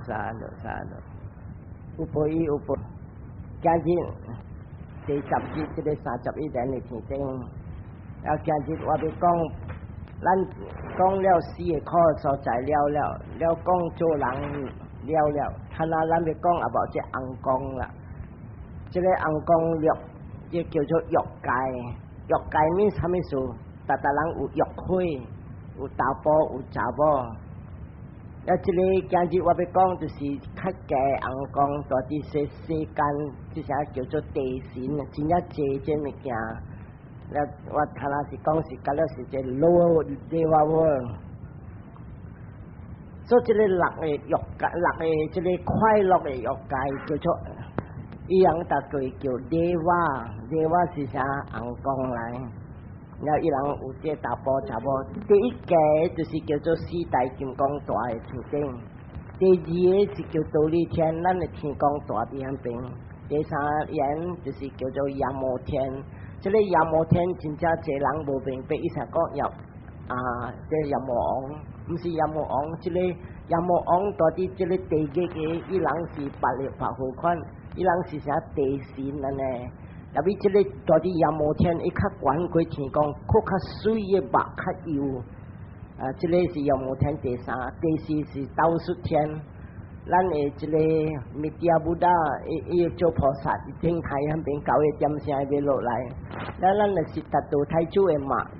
sadhu sadhu，有報伊有報。今日第十節，這个31年的天頂。啊，今日我欲講，咱講了死的苦所在了了，了講做人了了，睇下咱欲講 about 這尪公啦。這个尪公六，這叫做欲界。欲界 means 啥物事？逐逐人有欲火，有查埔，有查某。啊，這个今日我欲講就是較低尪公，蹛佇這世間，這啥叫做地神，真正濟這物件。了，我頭仔是講是，甲了是這 lower deva world。所以這个六个欲界，六个這个快樂的欲界叫做，伊人逐個叫 deva，deva 是啥尪公來？了伊人有這查埔查某，第一個就是叫做四大金剛大的天頂，第二个是叫忉利天，咱的天公蹛佇彼邊。第三緣就是叫做夜摩天，這个夜摩天真正濟人無明白，伊成講夜啊，這閻魔王，毋是閻魔王，這个閻魔王蹛佇這个地獄的，伊人是別個別號款，伊人是啥地神按呢？特別這个蹛佇夜摩天，伊較懸過天公，閣較媠的肉較幼。啊，這个是夜摩天第三，第四是兜率天。咱的這个彌陀 Buddha，伊伊做菩薩，天台彼邊9個點聲欲落來。了，咱的悉達多太子的媽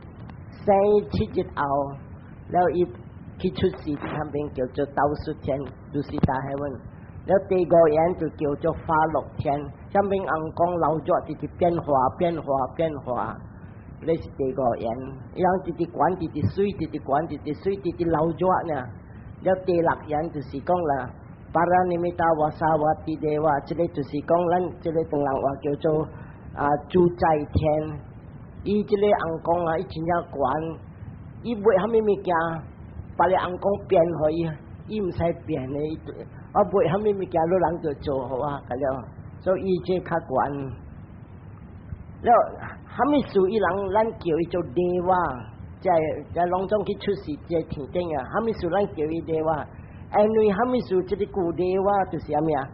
生7日後，了伊去出世，彼邊叫做兜率天，就是大海文。了第五緣就叫做化樂天，啥物尪公老咗直直變化變化變化，呢是第五緣。伊人直直懸，直直媠，直直懸，直直媠，直直流熱呢。了第六緣就是講啦，Paranimmitavasavatti deva，這个就是講咱這个唐人話叫做啊自在天。伊這个尪公啊，伊真正懸，伊欲啥物物件，別个尪公變予伊，伊毋使變的。我欲啥物物件，你人就做予我，甲了，所以伊這較懸。了，啥物事伊人咱叫伊做 deva，在攏總去出世這天頂啊，啥物事咱叫伊 deva？因為啥物事這个句 deva 就是啥物啊？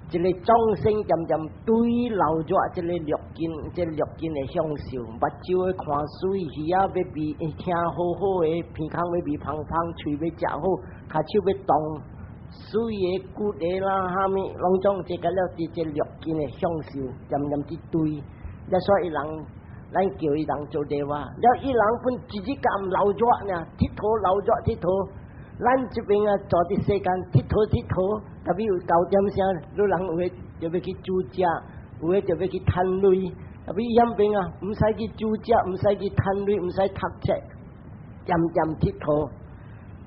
這个眾生漸漸對流熱這个六根，這六根的享受，目睭會看媠，耳仔欲味聽好好的，鼻孔欲味芳芳，喙欲食好，跤手欲動。媠的骨的啦，啥物攏總這個了，佇這六根的享受，漸漸去對，了所以人，咱叫伊人做 deva，了伊人本一日咁流熱呢，𨑨迌流熱𨑨迌，咱這邊啊，蹛佇世間𨑨迌𨑨迌，特別有9點聲，你人有的就欲去煮食，有的就欲去趁鐳，特別伊彼邊啊，毋使去煮食，毋使去趁鐳，毋使讀冊，漸漸𨑨迌，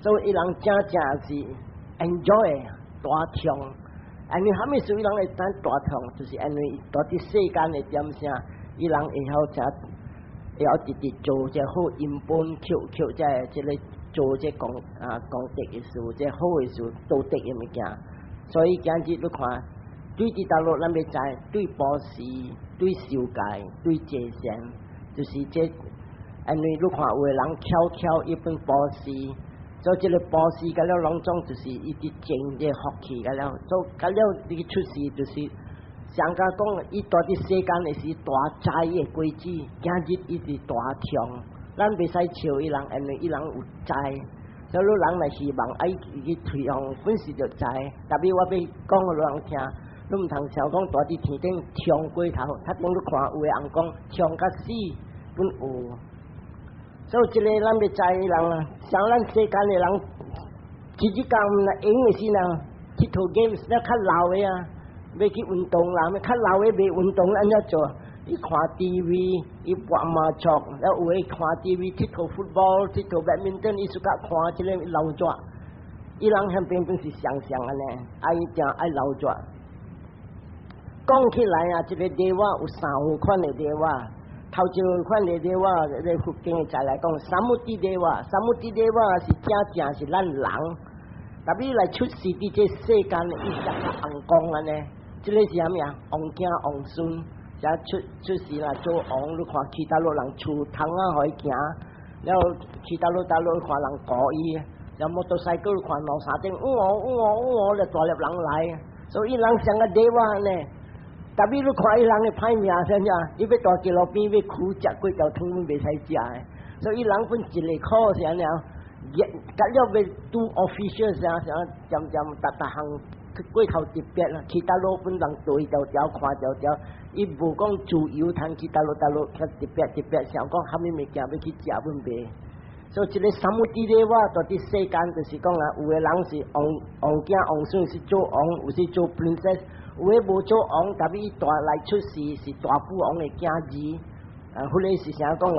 所以伊人真正是 enjoy 大痛，因為啥物事伊人會當大痛，就是因為蹛佇世間的點聲，伊人會曉誠會曉直直做這好因本，抾抾這這个做這功啊功德的事，這好的事，道德的物件。所以今日你看，對佇大陸咱欲知，對布施、對受戒、對坐禪，就是這，因為你看有的人巧巧伊本布施。做這个布施，甲了攏總就是伊佇種這福氣，甲了做甲了你出世就是上家講，伊蹛佇世間的是大災的果子，今日伊是大痛，咱袂使笑伊人，因為伊人有災，所以人若希望愛去推向本是就知，特別我欲講予人聽，你毋通想講蹛佇天頂痛過頭，較當你看有的尪公痛甲死，本有。所以這个咱欲知人啊，像咱世間的人，一日工若閒的時陣，𨑨迌 games，了較老的啊，欲去運動啦，較老的袂運動按怎做？伊看 TV，伊撥麻將，了有的看 TV，𨑨迌 football，𨑨迌 badminton，伊 suka 看這个流熱。伊人彼邊本是常常按呢，愛正愛流熱。講起來啊，這个 deva 有三款的 deva。頭一款的 deva，咧佛經的再來講，sammuti deva，sammuti deva 是真正是咱人，特別來出世佇這世間，伊是較尪公按呢，這个是啥物啊？王囝王孫，才出出世啦，做王，你看去佗落人厝窗仔予伊行，了去佗落佗落看人顧伊，有摩托賽車看兩三點，嗚哦嗚哦嗚哦，就大粒人來，所以伊人像個 deva 呢。特別你看伊人的歹命啥物，伊欲蹛街路邊欲苦食幾條湯袂使食的，所以伊人本一個苦啥爾，甲了欲拄 official 啥啥，漸漸逐逐項過頭特別啦，去佗落本人對條條看條條，伊無講自由通去佗落佗落較特別特別，想講啥物物件欲去食阮袂。所以這個 sammuti deva 蹛佇世間就是講啊，有的人是王王囝王孫是做王，有時做 princess，有的無做王，特別伊大來出世是大富翁的囝兒，啊，彼個是啥講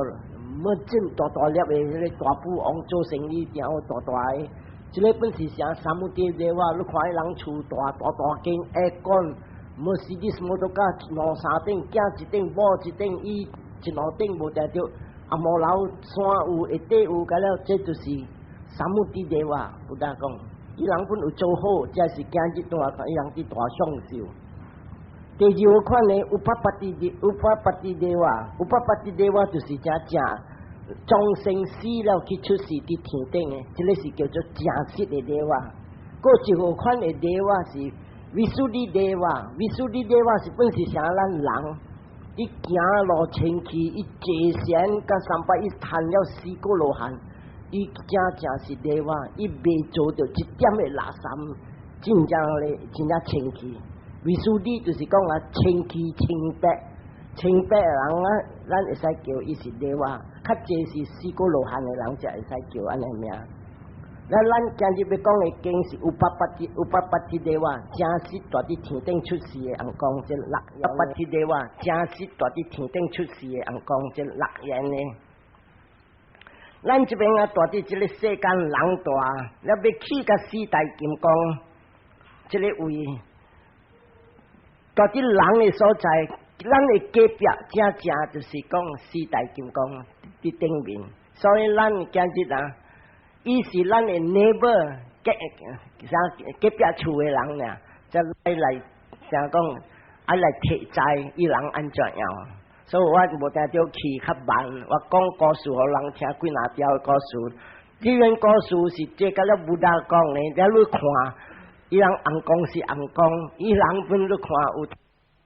沒真大大粒的彼個大富翁做生意定有大大的，這個本是啥 sammuti deva，你看彼人厝大大大間，aircon，Mercedes 摩托車兩三頂，囝一頂，某一頂，伊一兩頂無定著。阿摩樓山有，下底有，甲了，這就是 sammuti deva。Buddha 講，伊人本有做好，這是今日大伊人佇大享受。第二款呢，upapatti 的 upapatti deva，upapatti deva 就是正正眾生死了去出世佇天頂的，這個是叫做正實的 deva。閣一號款的 deva 是 visuddhi deva，visuddhi deva 是本是啥咱人。伊行路清氣，伊坐禪佮三擺，伊趁了四果羅漢，伊真正是 deva，伊袂做著一點的垃圾，真正咧真正清氣。Visuddhi 就是講啊，清氣清白，清白的人啊，咱會使叫伊是 deva，較濟是四果羅漢的人才會使叫按呢名。咱咱今日欲講的經是 upapatti upapatti deva，正實蹛佇天頂出世的尪公，這六 upapatti deva，正實蹛佇天頂出世的尪公，這六緣的。咱這邊啊，蹛佇這個世間人蹛，了欲去共四大金剛，這個位，蹛佇人的所在，咱的隔壁正正就是講四大金剛佇頂面，所以咱今日啊，伊是咱的 neighbor 隔啥隔壁厝的人爾，才來來啥講愛來提知伊人按怎樣，所以我無定著去較慢，我講故事予人聽幾若條故事。這段故事是這個了 Buddha 講的，了你看，伊人尪公是尪公，伊人本你看有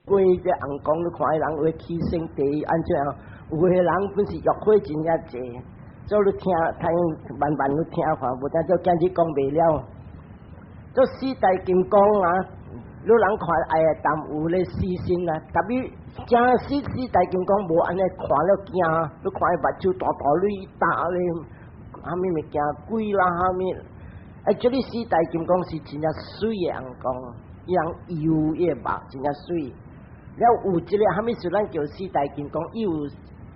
過這尪公，你看伊人有起生地按怎樣，有的人本是欲火真正濟。所以你聽，聽慢慢你聽看，無定做今日講袂了。這四大金剛啊，你人看愛但有咧死心啊，特別正實四大金剛無按呢看了驚，你看伊目睭大大蕊大咧，啥物物件鬼啦啥物？哎，這个四大金剛是真正媠的尪公，伊人油伊的目真正媠。了有一個啥物事咱叫四大金剛，伊有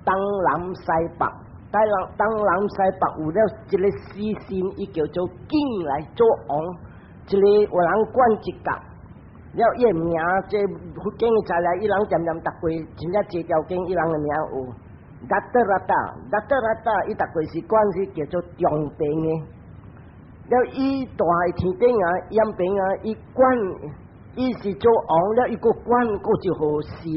東南西北。東南東南西北有了一個死神，伊叫做景來做王，一個有人管一角，了伊的名，這佛經的材料，伊人漸漸逐過，真正這條經伊人的名有。Dhatarattha，Dhatarattha，伊逐過是管是叫做中邊的。了伊蹛佇天頂啊，陰邊啊，伊管，伊是做王了，伊閣管閣一號神，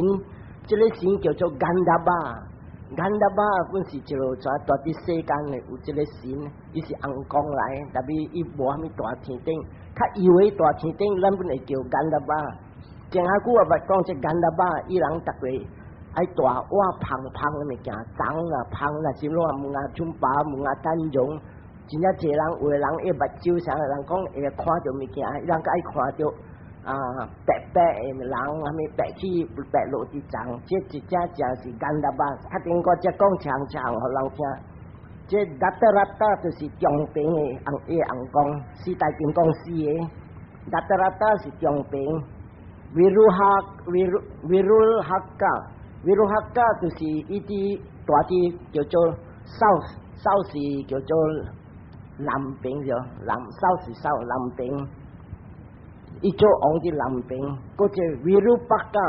這個神叫做 Gandhabba。Gandhabba 本是一個蹛蹛佇世間的有這個神，伊是尪公來，特別伊無啥物蹛天頂，較以為蹛天頂，咱本會叫 Gandhabba。前下久我捌講這 Gandhabba，伊人逐個愛蹛挖芳芳的物件，鬃啦芳啦，什麼木啊春拔木啊丹絨，真正濟人有的人伊目睭啥人講會看著物件，伊人較愛看著啊白白的人，啥物白起白落佇鬃，這一隻正是 Gandhabba。較頂我才講長長，予人聽。這 Dhatarattha 就是中邊的尪伊尪公，四大金剛四個，Dhatarattha 是中邊。Viruha Viru Virulhaka Virulhaka 就是伊佇蹛佇叫做 south south 是叫做南邊著，南 south 是 south 南邊，伊做王佇南邊，閣一個 Virupakka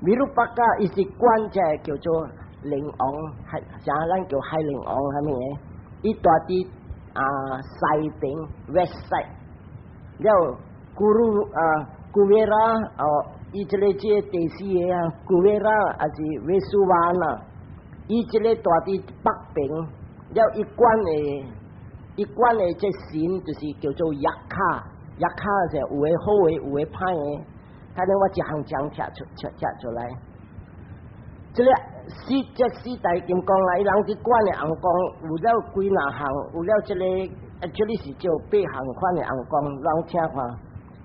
Virupakka 伊是管這叫做靈王，海啥咱叫海靈王啥物的，伊蹛佇啊西邊 west side，了 Kuru 啊 Kuvera 哦，伊這個這個第四個啊，Kuvera 抑是 Vaisravana，伊這個蹛佇北邊，了伊管的伊管的這神就是叫做 Yakkha，Yakkha 是有的好的，有的歹的。睇下我一項講拆出來。這個四這四大金剛啊，伊人佇管的尪公有了幾若項，有了這個，這裡是叫八項款的尪公，咱聽看。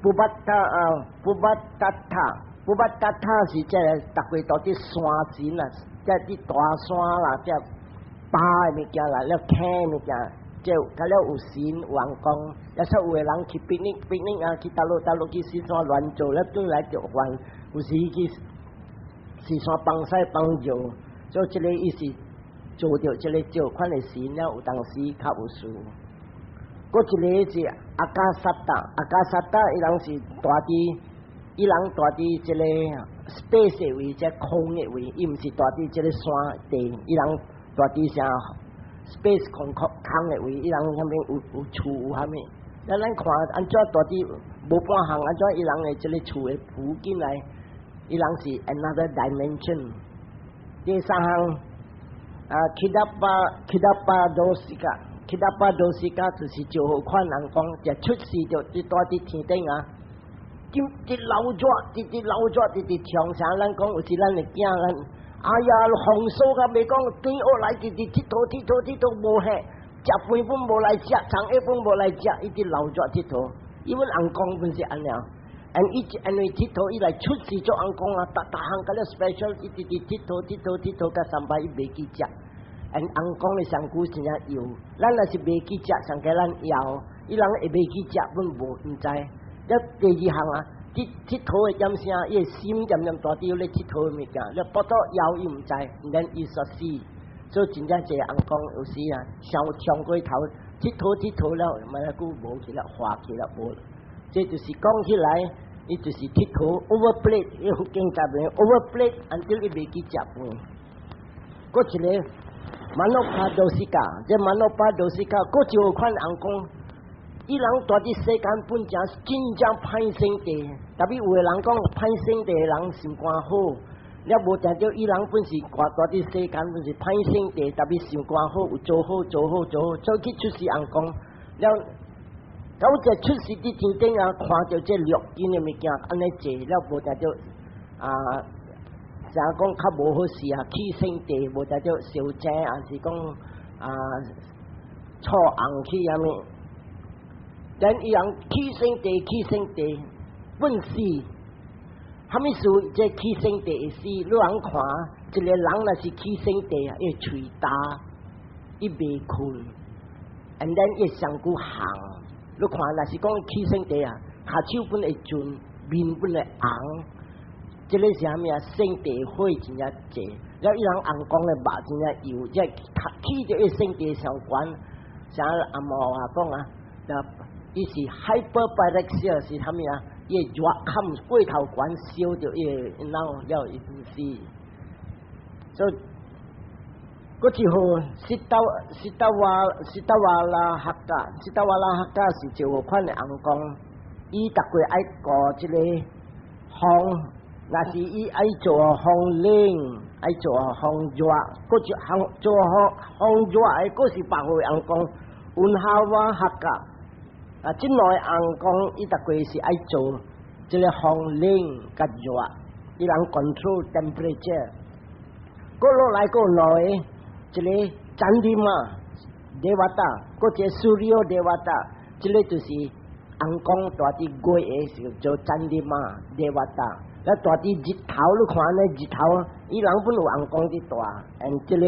Pubbatta 啊，Pubbattattha，Pubbattattha 是這個逐個住佇山神啊，這佇大山啦，這巴的物件啦，了坑的物件，這佮了有神有尪公，抑說有的人去 picnic picnic 啊，去佗落佗落去四山亂做，了轉來著煩，有時去四山放屎放尿，所以這個伊是做著這個這款的神了，有當時較有事。閣一個是 Akasattha，Akasattha 伊人是住佇，伊人住佇這個 space 的位，這空的位，伊毋是住佇這個山地，伊人住佇啥 space 空空空的位，伊人啥物有厝有啥物？咱看按怎住佇無半項，按怎伊人的這個厝會浮進來？伊人是 another dimension。第三項啊，Kidappadosika。Kidappadosika 就是就好款人講，一出世就佇住佇天頂啊，直直流熱，直直流熱，直直衝啥？咱講有時咱的囝咱，哎呀，風騷甲袂講，轉學來直直𨑨迌𨑨迌𨑨迌無歇，食飯本無來食，送下本無來食，一直流熱𨑨迌。伊阮尪公本是按呢，and 伊因為𨑨迌伊來出世做尪公啊，逐逐項佮了 special，一直直𨑨迌𨑨迌𨑨迌，甲三擺伊袂記食。and 尪公的身軀真正油，咱若是袂記食，上加咱枵，伊人會袂記食，本無毋知。了第二項啊，佇𨑨迌的點聲，伊的心漸漸大佇咧𨑨迌的物件，了腹肚枵伊毋知，然伊煞死。所以真正這尪公有時啊，傷衝過頭，𨑨迌𨑨迌了，嘛抑閣無去了，化去了無。這就是講起來，伊就是𨑨迌 overplay，伊福建這邊 overplay，until 伊袂記食飯。閣一個 Manoppadosika，這 Manoppadosika，閣一有款尪公，伊人住佇世間本正真正歹性地，特別有的人講歹性地的人心肝好，了無定著伊人本是住佇世間本是歹性地，特別心肝好，有做好做好做好，做去出世尪公，了到這出世佇天頂啊，看著這六根的物件按呢坐，了無定著啊。成講較無好勢啊，起性地無定著燒井，還是講啊錯紅去啥物？等伊人起性地，起性地本死，啥物事？這起性地會死？你通看，一個人若是起性地啊，伊喙焦，伊袂睏，and then 伊身軀紅。你看，若是講起性地啊，跤手本會震，面本會紅。這個是啥物啊？性地火真正濟，了伊人尪公的肉真正油，這起著伊性地上懸，像阿毛啊講啊，伊是 hyperpyrexia 是啥物啊？伊會熱坎過頭懸燒著伊的腦了伊死。所以，閣一號 Sitawalahakka，Sitawalahakka 是一個款的尪公，伊逐過愛顧這個風。若是伊愛做風冷，愛做風熱，閣一項做風風熱的，閣是別號尪公，Unhawahakka。啊，這兩個尪公伊逐過是愛做這個風冷佮熱，伊人 control temperature。閣落來閣兩個，一個 Chandima Devata，閣一個 Suryo Devata，這個就是尪公住佇月的時候做 Chandima Devata。了住佇日頭，你看呢日頭，伊人本有尪公佇住，and 這個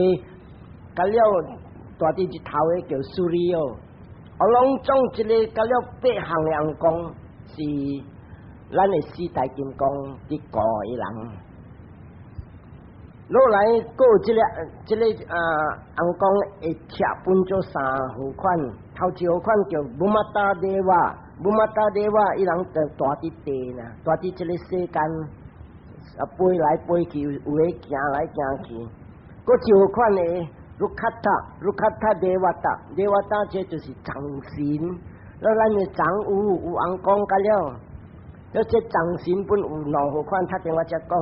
佮了住佇日頭的叫 Suryo。我攏總這個佮了八項的尪公是咱的四大金剛佇顧的人。落來閣有這個啊，尪公會拆分做三號款，頭一號款叫 Bhumata Deva，Bhumata Deva 伊人就住佇地啦，住佇這個世間啊，飛來飛去，有的行來行去。閣一號款的 Rukkhata，Rukkhata Devata，Devata 這就是眾神，了咱的藏有有尪公佮了，了這眾神本有兩號款，頭前我才講。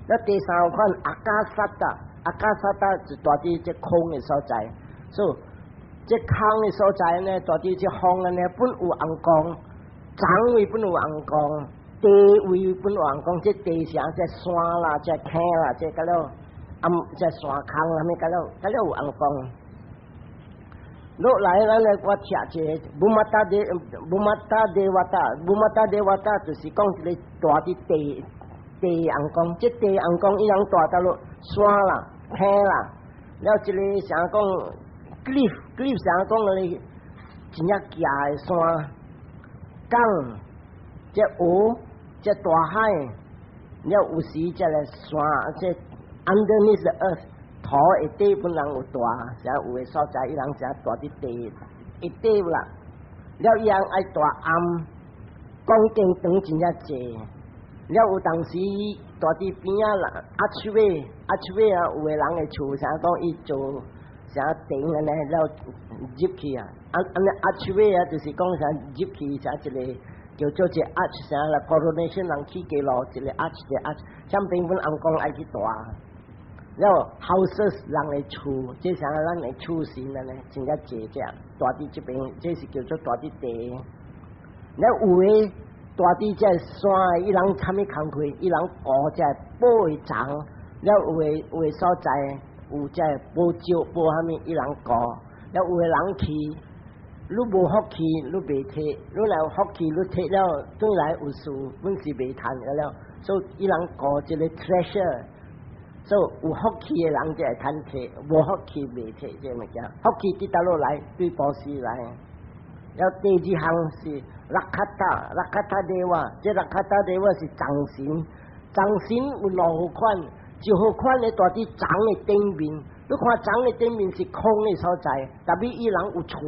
了第三號款 Akasattha，Akasattha 就住佇這空的所在，所以這空的所在呢，蹛佇這風呢，本有尪公，層位本有尪公，地位本有尪公，這地上這山啦，這坑啦，這個了，暗這山空啥物個了，個了有尪公。落來咱來我聽一個 Bhumata De Bhumata Devata，Bhumata Devata 就是講一個蹛佇地地尪公，這地尪公伊人蹛佗落山啦、坑啦，了這個啥講 cliff cliff 啥講個真正徛的山崗，這湖，這大海，了有時這個山，這 underneath the earth。土下底本人有蹛，啥有的所在，伊人啥蹛佇地下底啦。了伊人愛蹛暗，講經堂真正濟。了有當時蹛佇邊仔啦，archway archway 啊，有的人的厝啥講伊做啥頂按呢了入去啊，按按呢 archway 啊，就是講啥入去啥一個叫做一個 arch 啥啦，coronation 人去過路一個 arch 一個 arch，像平本尪公愛去蹛。了 houses 人的厝，這啥咱的厝神按呢，真正濟只，蹛佇這邊，這是叫做蹛佇地。了有的蹛佇這山，伊人啥物工課？伊人挖這寶的層，了有的有的所在有這寶石寶啥物，伊人挖。了有的人去，你無福氣，你袂提；你若有福氣，你提了轉來有事，本是袂趁個了。所以伊人挖一個 treasure。所以有福氣的人就會趁提，無福氣袂提這物件。福氣佇佗落來，對布施來。了第二項是 Rakkhata，Rakkhata Deva，這 Rakkhata Deva 是藏神，藏神有兩款，一號款咧蹛佇層的頂面，你看層的頂面是空的所在，但是伊人有厝，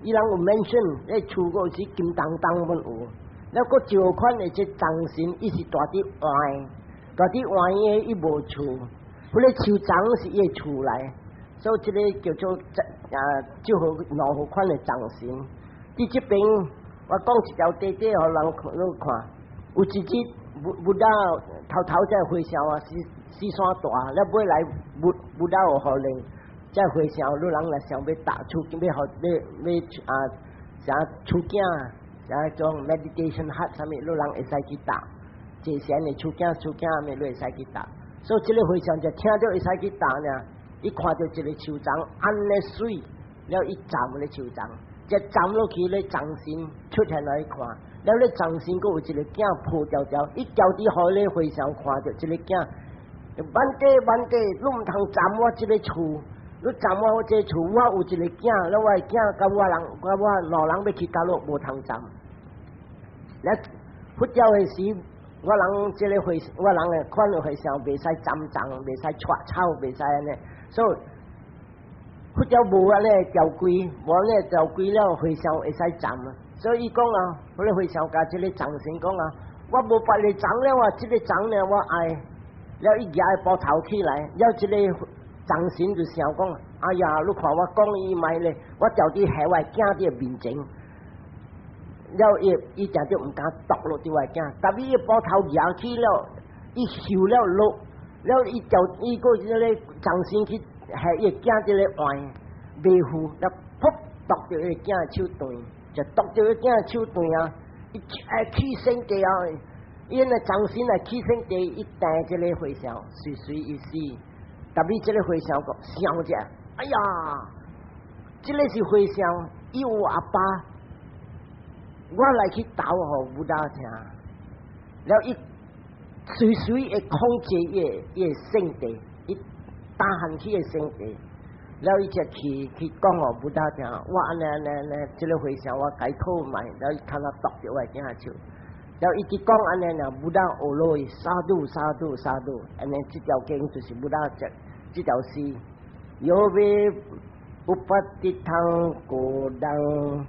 伊人有 mansion，那厝閣是金當當本有。了閣一號款的這藏神，伊是蹛佇外，蹛佇外的伊無厝，彼個樹叢是伊的厝來，所以這個叫做啊，就好兩號款的藏神。佇這邊我講一條短短，予人看，你看，有一日 Buddha 頭頭這和尚啊，四四山大，了尾來 Buddha 有予令，這和尚你人若想欲打出，欲予欲欲啊，啥出鏡，啥種 meditation hut 啥物，你人會使去搭，坐禪的出鏡出鏡啥物，你會使去搭。所以這個和尚就聽著會使去搭呢，伊看著一個樹叢按呢媠，了伊站咧樹叢，一站落去咧藏神出現來看，了咧藏神閣有一個囝抱條條，伊調佇予咧和尚看著這個囝，Bhante Bhante，你毋通佔我這個厝，你佔我這個厝，我有一個囝，了我的囝佮我人，佮我老人欲去佗落無通佔。了佛教的時，我人這個和我人的看到和尚袂使佔叢，袂使割草，袂使按呢，所以佛教無按呢條規，無按呢條規了，和尚會使佔啊。所以伊講啊，彼個和尚共這個藏神講啊，我無別个叢了啊，這個叢呢我愛。了伊舉個斧頭起來，了這個藏神就想講，哎呀，你看我講伊莫咧，我調佇下我囝佇面前。了伊伊定著毋敢剁落佇我囝，但伊斧頭舉起了，伊受了落，了伊調伊閣這個藏神去下伊囝佇咧換馬虎，了噗剁著伊囝手斷，就剁著伊囝手斷啊！伊愛起身地啊！伊那藏神來起身地，伊掟這個和尚，隨隨伊死。但伊這個和尚講想者，哎呀，這個是和尚，伊有阿爸，我來去投予 Buddha 聽。了伊隨隨會控制伊伊的聖地，伊打漢去的聖地。了伊才去去講予 Buddha 聽，我按呢按呢按呢，這個和尚我共伊討賣，了伊看他剁著我的囝手。了伊直講按呢爾，Buddha 學落去，sadhu sadhu sadhu，按呢這條經就是 Buddha 這這條詩。Yo ve upatthithaṃ kodhaṃ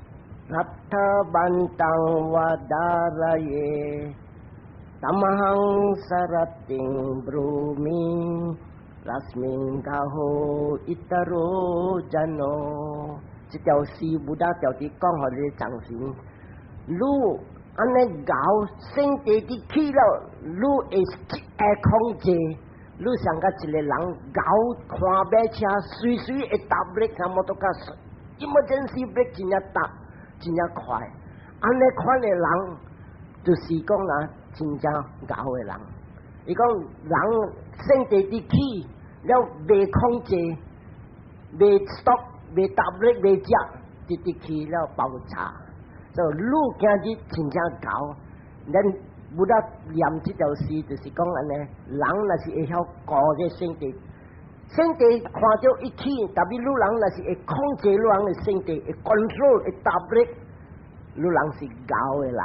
ratthabantaṃ vā dhāraye tamahaṃ sarathiṃ brūmi rasmiṃ gaho itaro jano。這條詩 Buddha 條佇講予你藏神，汝按呢𠢕聖地佇去了，汝會會控制，汝像佮一個人𠢕看馬車，隨隨會踏 brake，啥物都甲伊 emergency brake 真正踏，真正快。按呢款的人，就是講啊，真正𠢕的人。伊講人性地直起了袂控制，袂 stop，袂踏 brake，袂接，直直去了爆炸。所以汝今日真正𠢕，咱 Buddha 念這條詩就是講按呢，人若是會曉顧這性地，性地看著伊起，特別汝人若是會控制汝人的性地，會 control，會踏 brake，汝人是𠢕的人。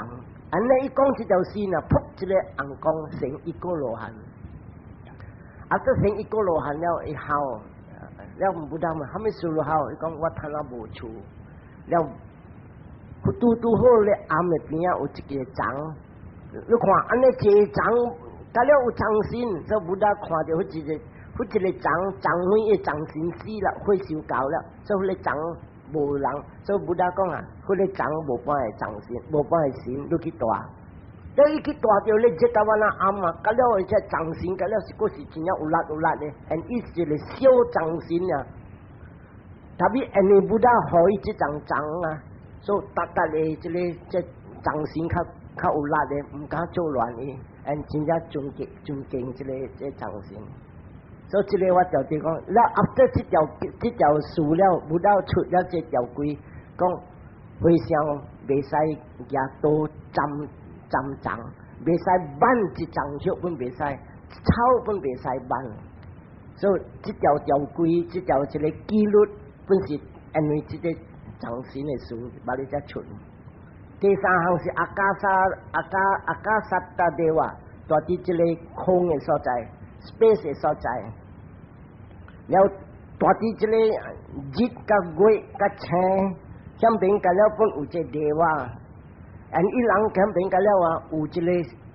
按呢伊講這條詩呢，噗一个尪公成一果羅漢。啊，這成一果羅漢了伊哭，了 Buddha 問，啥物事汝哭？伊講我趁啊無厝，了拄拄好咧暗的邊仔有一个叢，你看按呢一个叢，佮了有藏神，所以 Buddha 看著彼一个叢，叢花的藏神死了，火燒焦了，所以彼个叢無人，所以 Buddha 講啊，彼个叢無半个藏神，無半个神，你去蹛。你伊去蹛著咧，熱到按呢暗啊，佮了這藏神，佮了是閣是真正有力有力的，and 伊是一个小藏神啊。特別因為 Buddha 予伊這層叢啊，所以逐逐的這个這藏神較較有力的，毋敢做亂伊，and 真正尊敬尊敬這个這藏神。所以這个我就佇講，了 after 這條事了，Buddha 出了這條規，講和尚袂使舉刀斬斬叢，袂使挽一叢葉本袂使，草本袂使挽。所以這條條規，這條這个紀律，本是因為這個藏神的事，把你才出。第三項是 Akasa Aka Akasattha Deva，蹛佇這个空的所在，space 的所在。了蹛佇這个日佮月佮星，前邊佮了本有一個 Deva，and 伊人前邊佮了啊有一个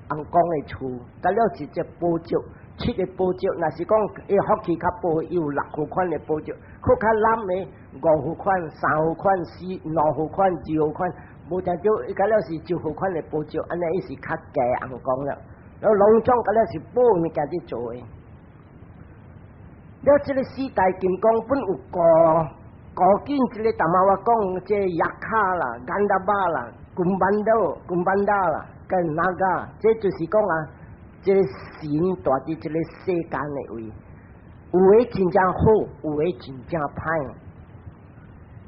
尪公的厝，佮了是隻寶石，七个寶石，若是講伊福氣較薄，伊有六號款的寶石，閣較濫的五號款、三號款、四兩號款、二號款，無定著伊佮了是一號款的寶石，按呢伊是較低尪公了。然後攏總佮了是寶物件佇做的。了，這个四大金剛本有五五境，這个淡仔我講，這 Yakkha 啦、Gandhabba 啦、Kumbhanda、Kumbhanda 啦，佮 Naga，這就是講啊，這个神蹛佇這个世間的位，有的真正好，有的真正歹。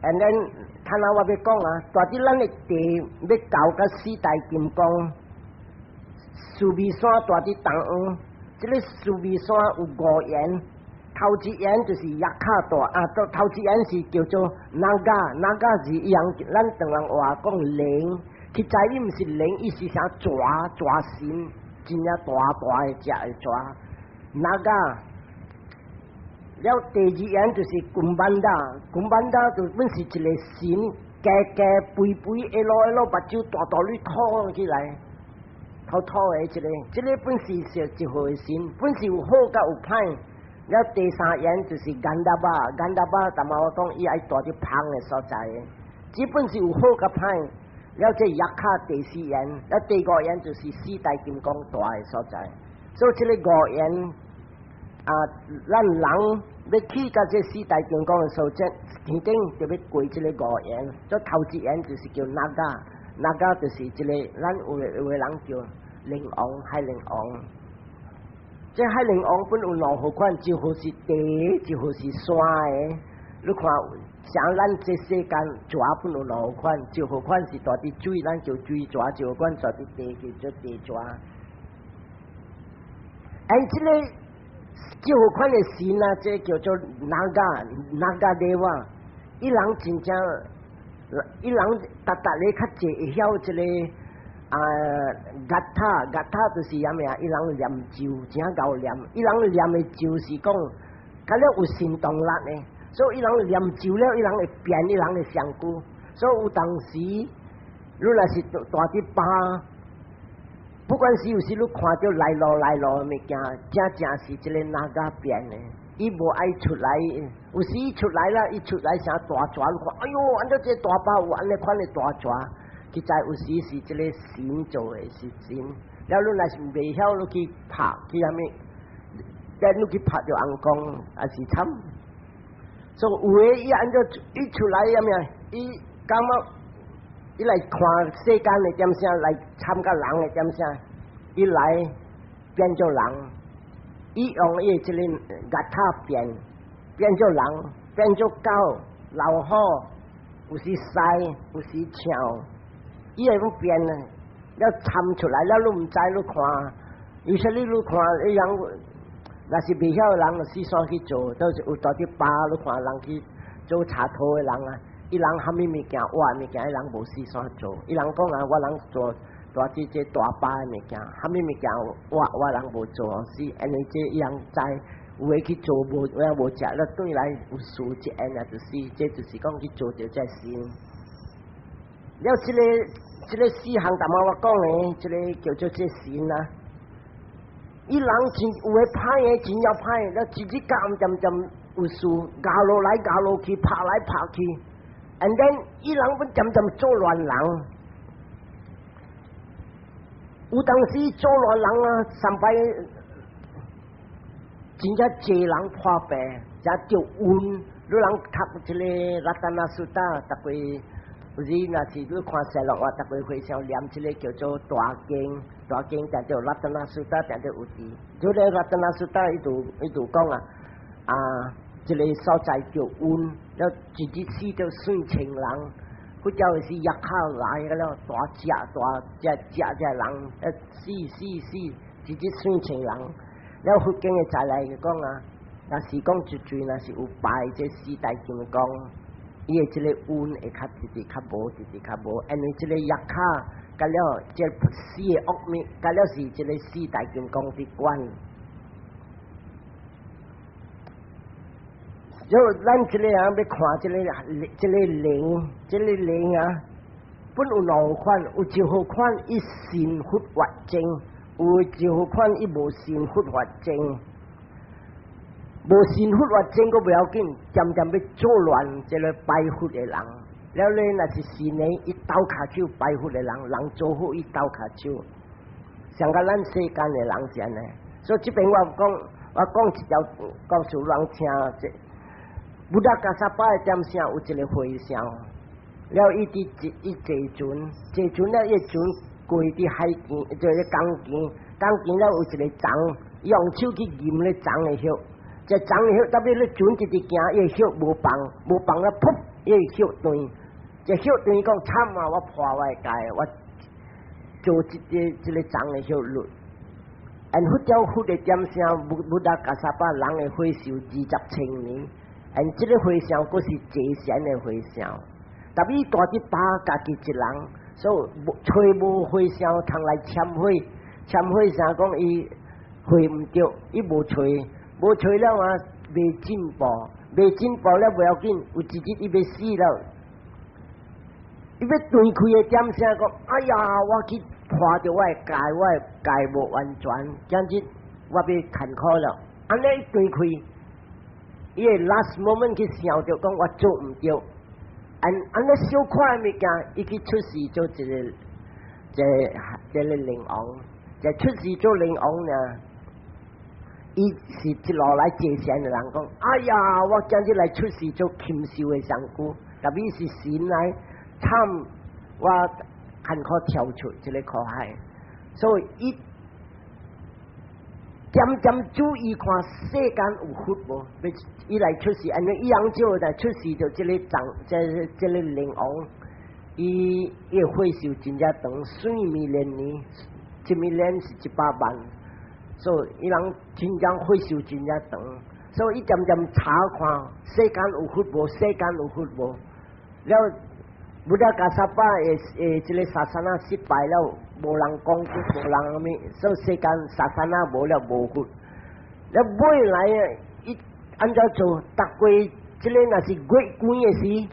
And then，頭仔我欲講啊，蹛佇咱的地欲到佮四大金剛，須彌山蹛佇東方，這个須彌山有五緣。頭一緣就是 Yakkha 大啊，頭一緣是叫做 Naga，Naga 是伊樣，咱唐人話講靈，其實伊毋是靈，伊是啥蛇蛇神，真正大大的隻的蛇。Naga 了第二緣就是 Kumbhanda，Kumbhanda 就本是一个神，高高肥肥，一路一路目睭大大咧吐起來，吐吐的一个，這个本是是一號的神，本是有好佮有歹。了第三緣就是 Gandhabba，Gandhabba，淡仔我講伊愛蹛佇芳的所在，基本是有好佮歹。了這 Yakkha 第四緣，了第五緣就是四大金剛蹛的所在。所以這个五緣啊，咱人欲去到這四大金剛的所在，天頂就欲過這个五緣。這頭一緣就是叫 Naga，Naga 就是這个咱有的人叫靈王、海靈王。這海靈王本有兩號款，一號是地，一號是山的。你看，像咱這世間蛇本有兩號款，一號款是蹛佇水，咱叫水蛇；一號款蹛佇地，叫做地蛇。哎，這个一號款的神啊，這叫做 Naga，Naga Deva，伊人真正，伊人逐逐个較濟會曉這个。啊，Gatha，Gatha 就是啥物啊？伊人念咒，真𠢕念。伊人念的咒是講，佮了有神動力的，所以伊人念咒了，伊人會變伊人的身軀。所以有當時，你若是蹛佇巴，不管是有時你看著來路來路的物件，正正是這个 Naga 變的。伊無愛出來，有時伊出來啦，伊出來成大蛇，你看，哎喲，按怎這大巴有按呢款的大蛇？實在有時是這个神做的，是神。了你若是袂曉，你去拍去啥物？咱你去拍著尪公，也是慘。所以有的伊按怎伊出來啥物啊？伊感覺伊來看世間的點聲，來參加人的點聲，伊來變做人，伊用伊這個額頭變變做人，變做狗、老虎，有時獅，有時象，伊會變呢？了參出來了，你毋知你看，有時你看，伊人若是袂曉的人，就四散去做，都是有蹛佇巴，你看人去做插土的人啊，伊人蝦米物件挖物件，伊人無四散做，伊人講啊，我人做蹛佇這大巴的物件，蝦米物件挖我人無做，是因為這伊人知有的去做無，有的無食，了轉來有事一緣啊，就是，這就是講去做著這心。了，這個四項，頭仔我講的，這個叫做這神啊。伊人真有的歹的，真正歹，了一日到暗漸漸有事，咬落來咬落去，拍來拍去，and then 伊人本漸漸做亂人。有當時做亂人啊，上擺真正濟人破病，才著瘟。你人讀這個 Ratana Sutta，逐個有時若是你看西樂話，逐個和尚念這個叫做大經，大經定著 Ratana Sutta 定著有佇。這個 Ratana Sutta 伊就講啊，啊，這個所在著瘟，了一日死著算千人，或者是藥口來個了，大隻大隻隻隻人，死死死，一日算千人。了佛經的再來講啊，若是講一句，若是有拜這四大金剛，伊的這個瘟會較直直較無，直直較無，因為這個藥卡，甲了這四個惡物，甲了是這個四大金剛佇管。就咱這個人欲看這個靈，這個靈啊，本有兩款，有一號款伊信佛法證，有一號款伊無信佛法證。無信佛法證閣袂要緊，漸漸欲做亂這個拜佛的人。了咧，若是信的，伊鬥跤手拜佛的人，人做好伊鬥跤手。像甲咱世間的人是按呢。所以這邊我講，我講一條故事人聽。這 Buddha Kassapa 的點聲有一個和尚，了伊佇伊坐船，坐船了伊船過佇海邊，就是江邊，江邊了有一個欉，用手去撳咧欉的葉，這欉的葉，特別咧船一直行，伊的葉無放，無放了，噗，伊的葉斷，這葉斷講慘啊！我破我的戒，我做這個欉的葉落。and 佛教佛的點聲，Buddha Kassapa 人的歲壽20千年。and 這個和尚閣是坐禪的和尚，特別蹛佇巴家己一人，所以揣無和尚通來懺悔，懺悔啥講伊悔毋著，伊無揣，無揣了啊，未進步，未進步了袂要緊，有一日伊欲死了，伊欲斷氣的點聲講，哎呀，我去破著我的戒，我的戒無完全，今日我欲艱苦了，按呢伊斷氣。伊的 last moment 去想著講我做毋著，按按呢小可的物件，伊去出世做一個，這個靈王，就出世做靈王呢。伊是一路來坐禪的人講，哎呀，我今日來出世做禽獸的上古，特別是神來慘，我艱苦跳出這個苦海，所以伊漸漸注意看世間有佛無？伊來出世，按呢伊樣做來出世就這個長，這個靈王，伊的歲壽真正長，算 million 年，一 million 是100萬，所以伊人真正歲壽真正長，所以伊漸漸查看世間有佛無？世間有佛無？了，Buddha Kassapa 的這個 sasana 失敗了，無人講，無人啥物，所以世間 sasana 無了無佛。了尾來啊，伊按怎做？逐過這個若是月光的時，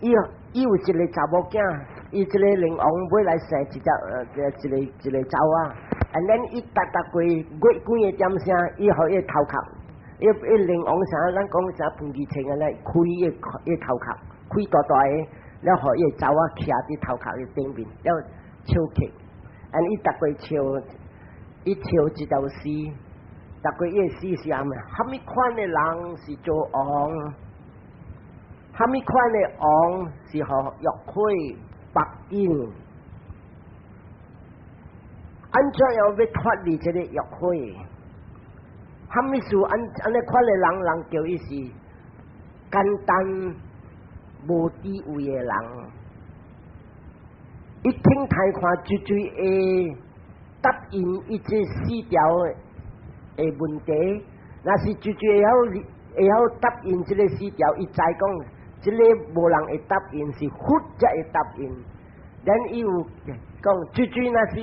伊有一個查某囝，伊這個靈王尾來生一隻一個一個查某仔，and then 伊逐逐過月光的點聲，伊予伊頭殼，伊伊靈王啥？咱講啥盤機穿啊來開伊伊頭殼，開大大个，了予伊查某仔徛佇頭殼的頂面，了笑起，and 伊逐過笑，伊笑一條詩，逐過伊的詩是啥物？蝦米款的人是做王？蝦米款的王是予欲火縛緊？按怎樣欲脫離這个欲火？蝦米事按按呢款的人，人叫伊是簡單無智慧的人。伊聽睇看，絕對會答應伊這四條的問題。若是絕對會曉答應這个四條，伊知講這个無人會答應，是佛才會答應。咱伊有講，絕對若是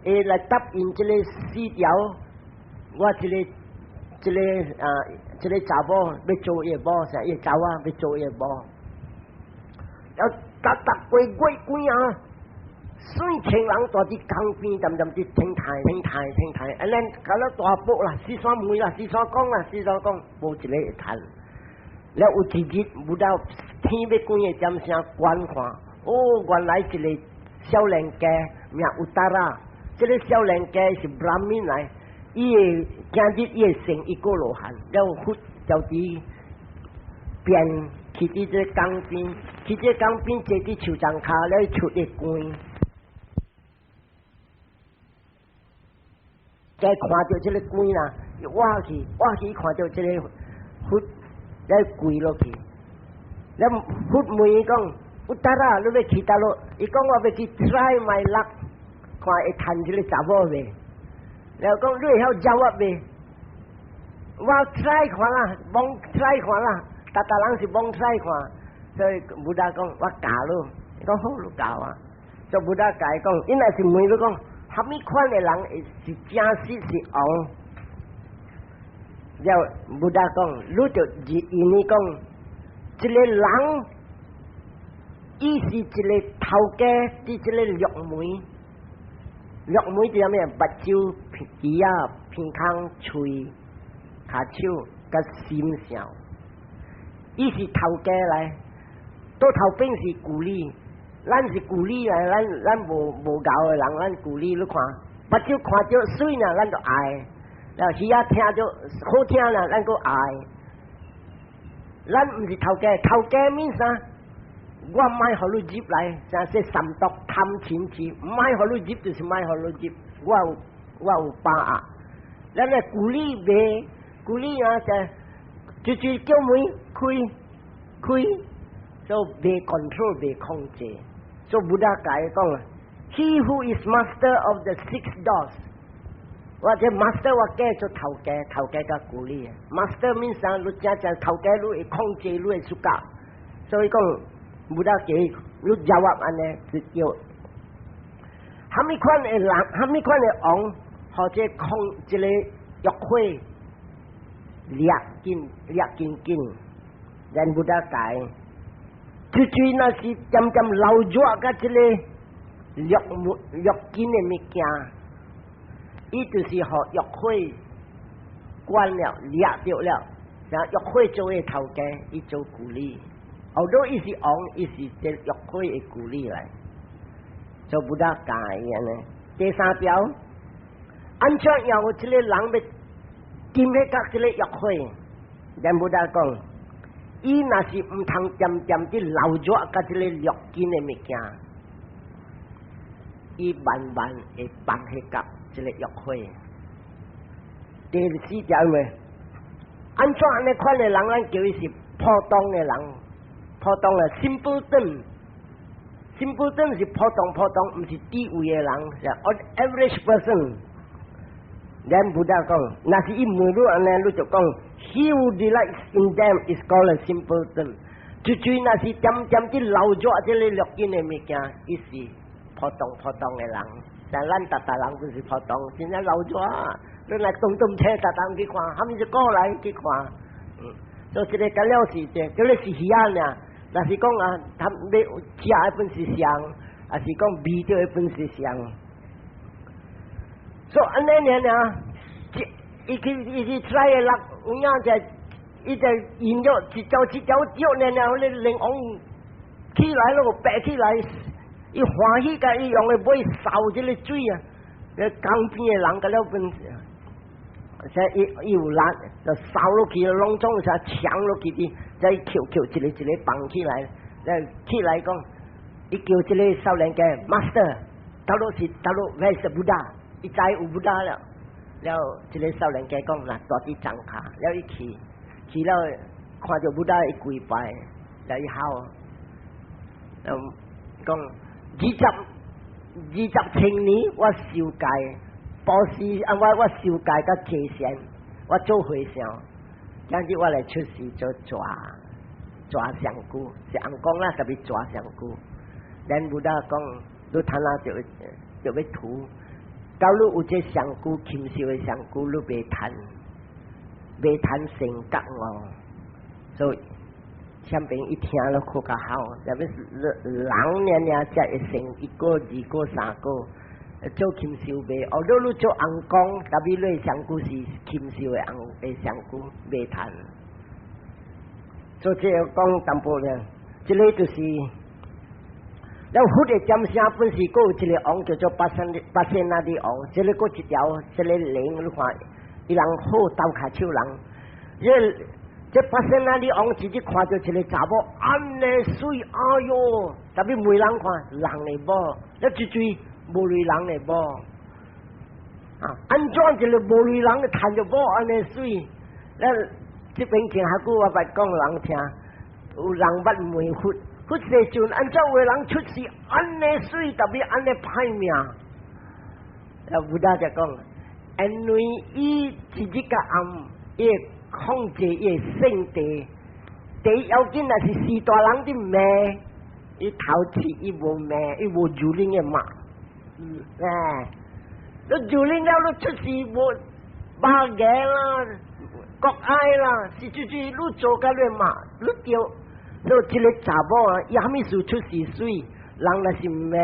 會來答應這个四條，我這個查某欲做伊的某，啥伊查某欲做伊的某，了逐逐個月幾啊，四千人蹛佇江邊，恬恬佇聽台聽台聽台，按呢搞了大埔啦，四山問啦，四山講啦，四山講，無一個會趁。了有一日，Buddha 天欲幾个點聲觀看，哦，原來一个少年家名 Uttara，這个少年家是 Brahmin 來，伊會今日伊會成一個羅漢，了佛就佇變去佇這個江邊，去這個江邊坐佇樹叢跤了出個光。再看著這个光啦，伊倚去，倚去看著這个佛來跪落去，了佛問伊講：Uttara，你欲去佗落？伊講我欲去 try my luck，看會趁這个查某未？了講你會曉食我未？我 try 看啦，罔 try 看啦，逐逐人是罔 try 看，所以 Buddha 講我教你，伊講好，你教啊。所以 Buddha 教伊講，伊若是問你講，蝦米款的人是正實是王？了 Buddha 講，你就因為講，這个人，伊是一个頭家，佇這个六門，六門是啥物？目睭、鼻仔、鼻孔、喙、跤手、佮心想。伊是頭家來，倒頭邊是舊理，咱是舊理來，咱無𠢕的人，咱舊理你看，目睭看著媠呢，咱就愛；了耳仔聽著好聽呢，咱閣愛。咱毋是頭家，頭家物啥？我莫予你入來，像說三毒貪嗔痴，莫予你入就是莫予你入。我有把握。咱的舊理袂，舊理啊，就叫門開開，所以袂 control 袂控制。所以 Buddha 教講，He who is master of the six doors，或者 master 我叫做頭家，頭家佮舊理。master means 啥？你正正頭家，你會控制你的 suka。所以講，Buddha 教你 jawab 按呢，就叫蝦米款的人，蝦米款的王，或者控這个欲火掠緊掠緊緊，咱 Buddha 教，就最若是漸漸流熱佮這个六六根的物件，伊就是予欲火關了掠著了，然後欲火做伊頭家，伊做舊理。後頭伊是王，伊是這欲火的舊理來，就 Buddha 教伊按呢。第三條，按怎樣這个人欲點去佮這个欲火？咱 Buddha 講，伊若是毋通恬恬佇流熱佮這个六根的物件，伊慢慢會放去佮這个欲火。第四條咩？按怎按呢款的人，咱叫伊是普通的人，普通的 simpleton，simpleton 是普通普通，毋是智慧的人，是 average person。咱 Buddha 講，若是伊問你按呢，你就講，He who delights in them is called a simpleton。就就若是恬恬佇流熱這个六根的物件，伊是普通普通的人。但咱逐逐人都是普通，真正流熱。你來動動車，逐逐去看，蝦米是過來去看，所以這个敢了是這，這个是魚仔爾。若是講啊，他欲食的本是上，還是講味著的本是上。所以按呢爾爾，伊去 try 的落，有影就伊就引咗一條一條腳爾爾，彼個王起來咯，爬起來，伊歡喜共伊用的尾掃這个水啊，彼江邊的人敢了本。伊伊有力就掃落去，攏總啥搶落去啲，再抾抾一个一个放起來，再起來講，伊叫這个少年家 master，倒落是倒落 where is Buddha？伊知有 Buddha 了，了這个少年家講，嗱，蹛佇莊跤，了伊去，去了看著 Buddha 伊跪拜，了伊哭，講20千年我受戒。布施啊！我我受戒佮坐禪，我做和尚，今日我來出世做蛇蛇上姑，是尪公啦，特別蛇上姑。咱 Buddha 講，你趁啊就就欲屠，假如有這上姑禽獸的上姑，你袂趁，袂趁成覺悟。所以前邊一聽了較較好，特別是人爾爾才會成一個、二個、三個。做禽獸袂，哦，你你做尪公，特別你上古是禽獸的尪的上古袂趁。所以這個講淡薄咧，這個就是，了佛的尖聲本是閣有一個王叫做巴生巴仙那的王，這個閣一條，這個龍你看，伊人好鬥跤手人，這這巴仙那的王直接看著一個查某按呢媠，哎喲，特別沒人看，人的某，一追追。無類人的某，啊，按怎一個無類人的趁著某按呢媠？咱這邊前較久我捌講人聽，有人捌問佛，佛世尊按怎有人出世按呢媠，特別按呢歹命？啊，Buddha 就講，因為伊一日甲暗，伊會控制伊的性地，第一要緊若是序大人佇罵，伊頭七伊無罵，伊無蹂躪的罵。哎，你蹂躪了，你出世無肉牙啦，國愛啦，是就是你做甲你罵，你著，你這个查某啊，伊啥物事出世媠，人若是罵，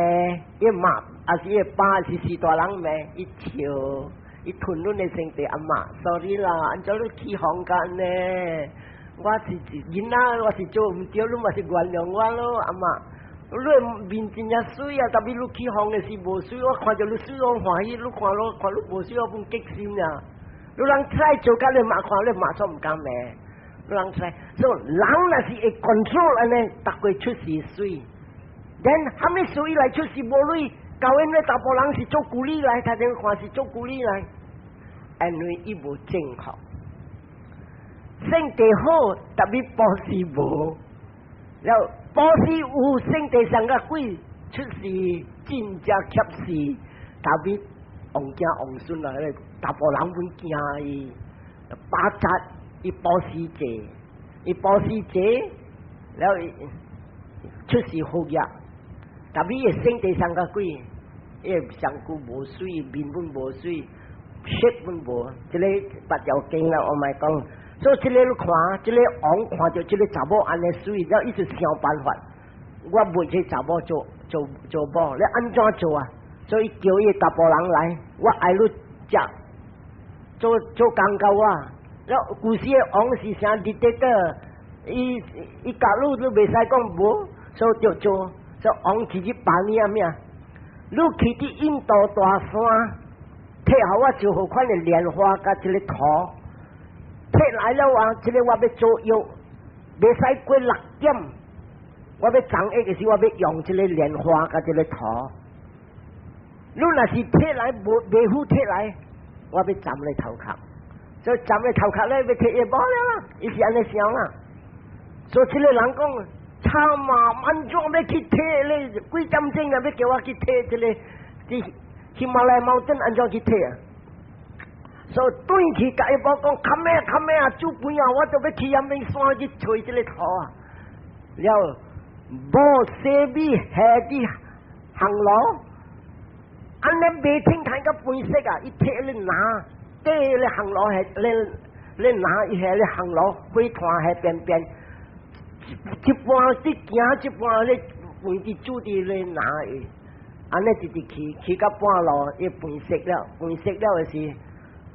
伊罵，抑是伊爸是序大人罵，伊笑，伊吞阮的身體阿媽，sorry 啦，按怎你起哄甲按呢？我是囡仔，我是做毋對，你嘛是原諒我咯，阿媽。你面真正媠啊，特別你起哄的時無媠，我看著你媠我歡喜，你看我看你無媠我攏激心啊！你人出來做甲你罵看你馬上毋敢罵，你人出來，所以人若是會 control 按呢，逐個出世媠。then 啥物事伊來出世無鐳，舊因咧查埔人是做咕喱來，頭先看是做咕喱來，因為伊無正確，性地好，特別布施無，了布施有性地上個鬼出世真正怯死，特別王囝王孫啊，查埔人攏驚伊，八節伊布施濟，伊布施濟，了出世好業，特別伊性地上個鬼，伊身軀無媠，面本無媠，色本無，這个別條經啦，我莫講。所以這个你看，這个王看著這个查某按呢媠，了伊就想辦法，我賣這查某做做做某，你按怎做啊？所以叫伊查埔人來，我愛你食，做做工共我。了舊時的王是啥 dictator，伊伊教你你袂使講無，所以就做。所以王直接辦你啊咩？你去佇印度大山，提予我一號款的蓮花佮這个土，提來了啊！這个我欲做藥，袂使過6點。我欲送藥的時，我欲用這个蓮花佮這个土。你若是提來無袂赴提來，我欲斬你頭殼。所以斬你頭殼咧，欲提藥無了啦，伊是按呢想啦。所以這个人講，慘嘛，按怎欲去提咧？幾點鐘啊？欲叫我去提這个？這喜馬拉雅 mountain 按怎去提啊？所以轉去共伊某講，較慢較慢啊，煮飯啊，我就欲去陽明山去揣這个土啊。了，某洗米下佇烘爐，按呢袂清看個飯色啊！伊提咧拿，提咧烘爐下咧咧拿，伊下咧烘爐火炭下邊邊，一半佇行，一半咧飯佇煮佇咧拿伊，按呢直直去，去到半路，伊飯熟了，飯熟了的時，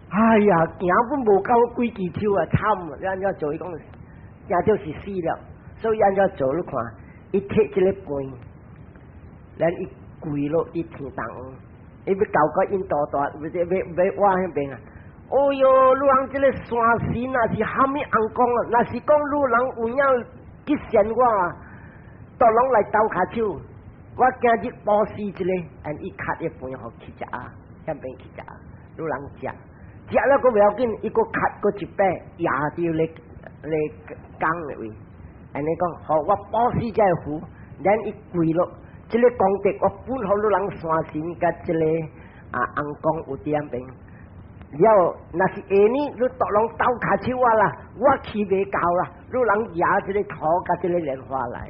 哎呀，行本無夠幾支手啊，慘！你按怎做？伊講，行就是死了。所以按怎做？你看，伊提這个飯，咱伊跪落佇天堂，伊欲到個印度大，欲欲欲往彼邊啊！哦喲，你人這个山神啊是蝦米尪公啊？若是講你人有影去善我啊，都攏來鬥跤手。我今日布施一个，and 伊較一飯予去食啊，遐邊去食，你人食，食了閣袂要緊，伊閣較閣一擺壓佇咧咧缸的位，按呢講，予我布施這个符，然伊跪落，這个功德我分予你人山神佮這个啊尪公有佇遐邊。了，若是下呢，你逐攏鬥跤手我啦，我去袂到啦，你人舉這个土佮這个蓮花來。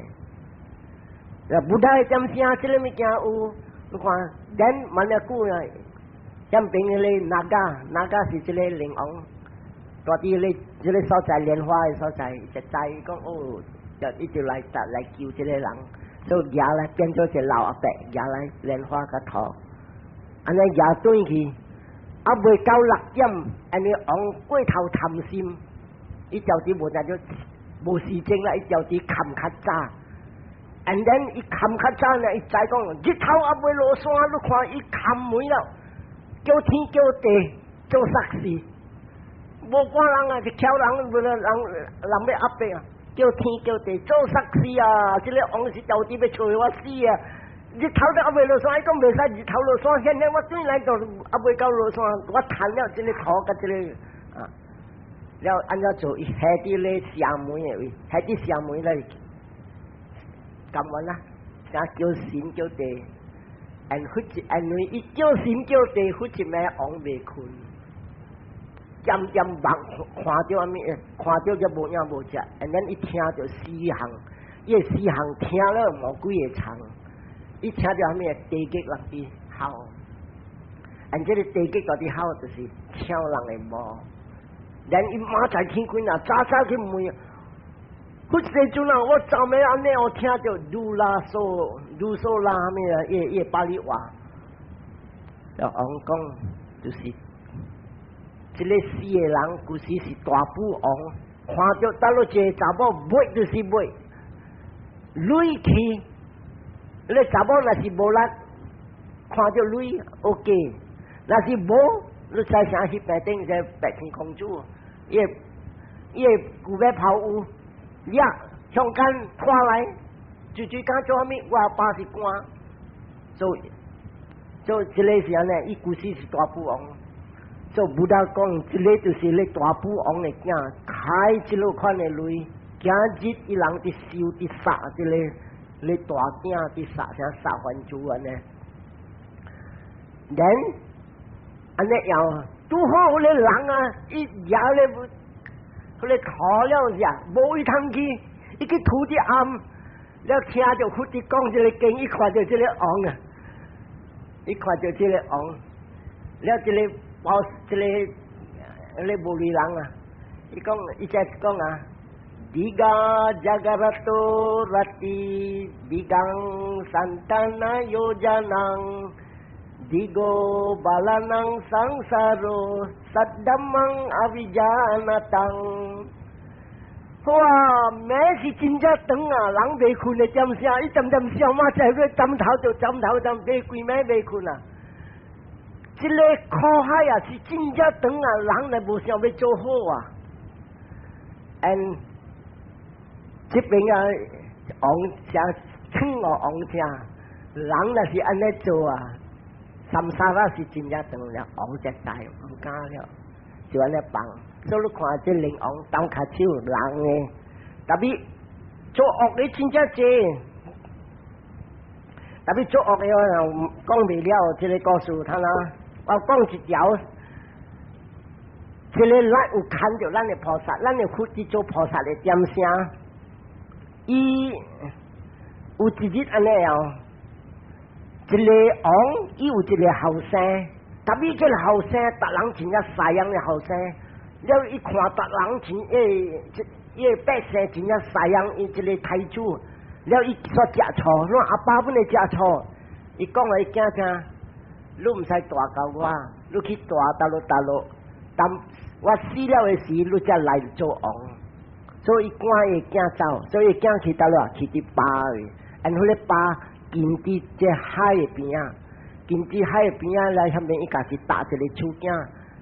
啊，Buddha 點聲，這个物件有，你看，咱萬了久啊，遐邊彼个 Naga，Naga 是這个靈王，蹛佇咧這个所在蓮花的所在，就知講哦，就一直來來救這个人，所以舉來變做一個老阿伯，舉來蓮花佮土，按呢舉轉去，猶未到6點，按呢王過頭貪心，伊條佇無就無時間啦，伊條佇崁較早。And then 伊崁較早呢，伊知講日頭猶未落山，你看伊崁門了，叫天叫地做煞事，無半人啊，是巧人，無人人人欲壓迫啊，叫天叫地做煞事啊！這个王是到底欲揣我死啊！日頭都猶未落山，伊講袂使日頭落山，現在我轉來就猶未到落山，我趁了這个土佮這个啊，了按怎做？伊下佇咧城門的位，下佇城門來。甘願啦，啥叫神叫地，and 佛一，因為伊叫神叫地，佛一暝王袂睏，漸漸目看著啥物，看著就無影無跡，and then 伊聽著四項，伊的四項聽了無幾个層，伊聽著啥物地獄人佇吼，and 這个地獄佇吼就是搶人的毛，連伊明仔天光啊，早早去問。佛世尊啊，我昨暝按呢，我聽著盧拉索、盧索拉啥物啊，伊伊巴利話，就王講就是，這个四个人，舊時是大富王，看著佗落一个查某買就是買，鐳去，你查某若是無力，看著鐳 OK，若是無，你知啥彼邊頂個白天公主，伊伊舊尾跑有。呀，向間拖來，水水敢做啥物？我阿爸是官，做做這个是按呢，伊舊時是大富翁。做 Buddha 講，這个就是咧大富翁的囝，開這落款的鐳，今日伊人佇收佇殺這个咧大囝佇殺啥殺還珠按呢。人按呢樣，拄好彼个人啊，伊舉咧。彼个土了是啊，無位通去，伊去土佇暗，了聽著佛佇講這个經，伊看著這个王啊，伊看著這个王，了這个包這个那個無厘人啊，伊講伊才講啊，Digha jagarato rati digang santana yojanang digo balanang sangsaro saddhammang avijanatang。哇！暝是真正長啊，人袂睏的點聲，伊點點笑嘛，在個枕頭就枕頭枕，袂規暝袂睏啊。這个苦海啊，是真正長啊，人來無想欲做好啊。And 這邊啊，王聲唱哦，王聲，人若是按呢做啊，samsara 是真正長了，王才知毋敢了，就按呢放。所以你看這靈王鬥跤手人的，特別做惡的真正濟，特別做惡的我講袂了，這个故事，睇啦，我講一條，這个咱有看著咱的菩薩，咱的佛佇做菩薩的點聲，伊有一日按呢哦，一个王伊有一个後生，特別這个後生，逐人真正犀樣的後生。了伊看逐人真欸，伊个百姓真正犀樣，伊這个太子，了伊煞食錯，你阿爸本來食錯，伊講予伊囝聽，你毋使蹛共我，你去蹛佗落佗落，當我死了的時，你才來做王。所以伊趕伊囝走，所以囝去佗落去佇巴位，然後咧巴近佇這海的邊仔，近佇海的邊仔來遐邊，伊家己搭一个手囝。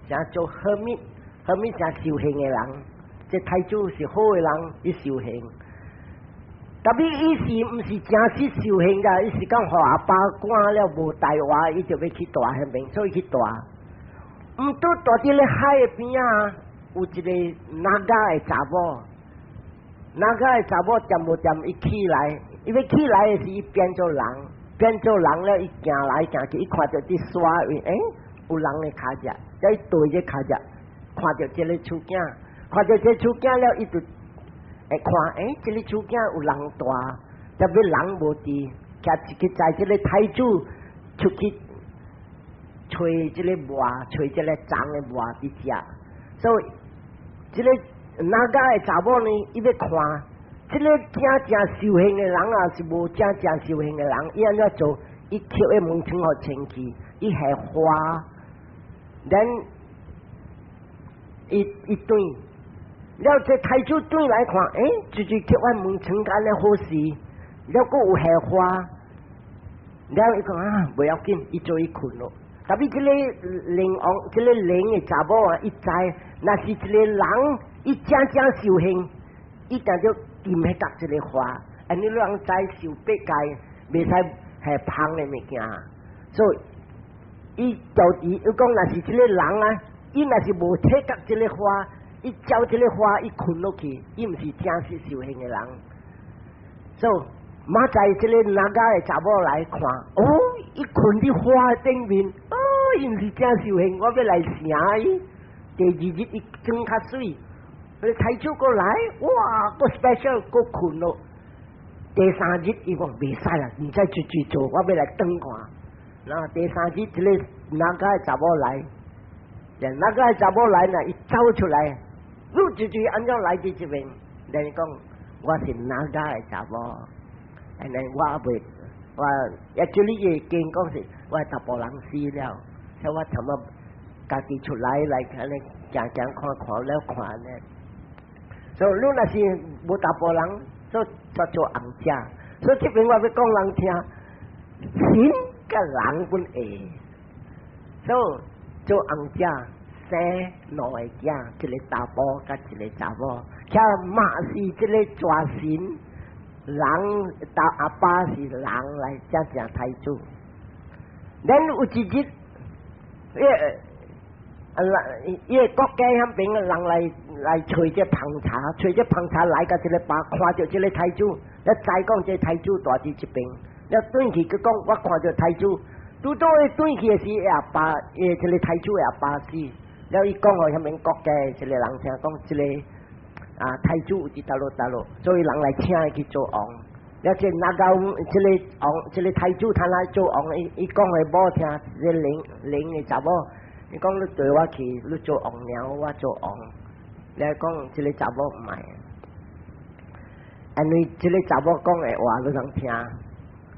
成做 hermit，hermit 成修行的人，這太子是好的人，伊修行。特別伊是毋是誠實修行噶？伊是講予阿爸趕了無大話，伊就欲去蹛彼邊，所以去蹛。毋拄蹛佇咧海的邊仔，有一個 Naga 的查某，Naga 的查某恬無恬伊起來，伊欲起來的時，伊變做人，變做人了，伊行來行去，伊看著佇沙位，欸，有人的跤跡，伊對這跤跡，看著這个厝囝，看著這個厝囝了，伊就會看，欸，這个厝囝有人蹛，特別人無佇，徛一個在這个太子出去揣這个磨，揣這个髒的磨佇食，所以這个 Naga 的查某呢，伊欲看，這个真正修行的人啊，是無真正修行的人，伊按怎做？伊抾个門窗予清氣，伊下花，then 伊伊轉，了這太子轉來看，欸，就是抾我門窗按呢好勢，了閣有下花，了伊講啊，袂要緊，伊做伊睏囉。特別這个靈王，這个靈的查某啊，伊知，若是一个人，伊真正修行，伊定著掂彼角這个花，按呢你人知受八戒，袂使下芳的物件，所以伊就伊伊講，若是這个人啊，伊若是無體覺這个花，伊照這个花，伊睏落去，伊毋是真實修行的人。所以明仔這个 Naga 的查某來看，哦，伊睏佇花頂面，哦，伊毋是真修行，我欲來城伊。第二日伊妝較媠，太子過來，哇，閣 special 閣睏囉。第三日伊講袂使啦，毋使出去做，我欲來轉看。然後第三日這个 Naga 的查某來，Naga 的查某來呢，伊走出來，你就就按怎來佇這邊？then 講我是 Naga 的查某，and then 我袂，我 actually 伊經講是我查埔人死了，所以我頭仔家己出來來按呢行行看看了看呢。所以你若是無查埔人，所以才做紅者。所以這邊我欲講人聽，神佮人本會，所以做紅者生兩个囝，一个查埔佮一个查某，遐嘛是這个蛇神人，大阿爸是人來才成太子。咱有一日，伊伊个國家彼邊的人來來揣這芳茶，揣這芳茶來到這个壩，看著這个太子，了知講這太子蹛佇這邊，了轉去閣講我看著太子，拄拄伊轉去的時，伊阿爸，伊這个太子的阿爸死，了伊講予彼邊國家的這个人聽講，這个啊太子有佇佗落佗落，所以人來請伊去做王。了這 Naga 這个王，這个太子他來做王，伊伊講予某聽，這個靈靈的查某。伊講你綴我去，你做王娘，我做王。你講這个查某毋愛，因為這个查某講的話你通聽。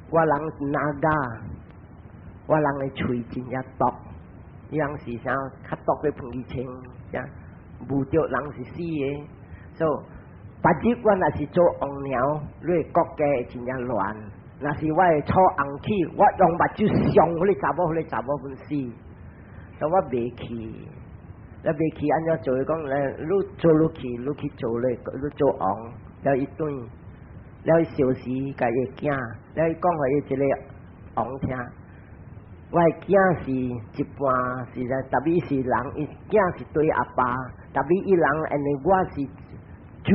我人 Naga，我人的喙真正毒，伊人是啥？較毒的噴氣槍，啥？聞著人是死的。所以，別日我若是做王娘，你的國家會真正亂。若是我會出紅氣，我用目睭傷彼个查某，彼个查某會死。所以我袂去，你袂去按怎做？講咧，你做落去，你去做咧，你做王，了伊轉，了伊相時共伊囝，了伊講予伊一個王聽。我的囝是一半是咧，特別是人，伊囝是對阿爸，特別伊人因為我是水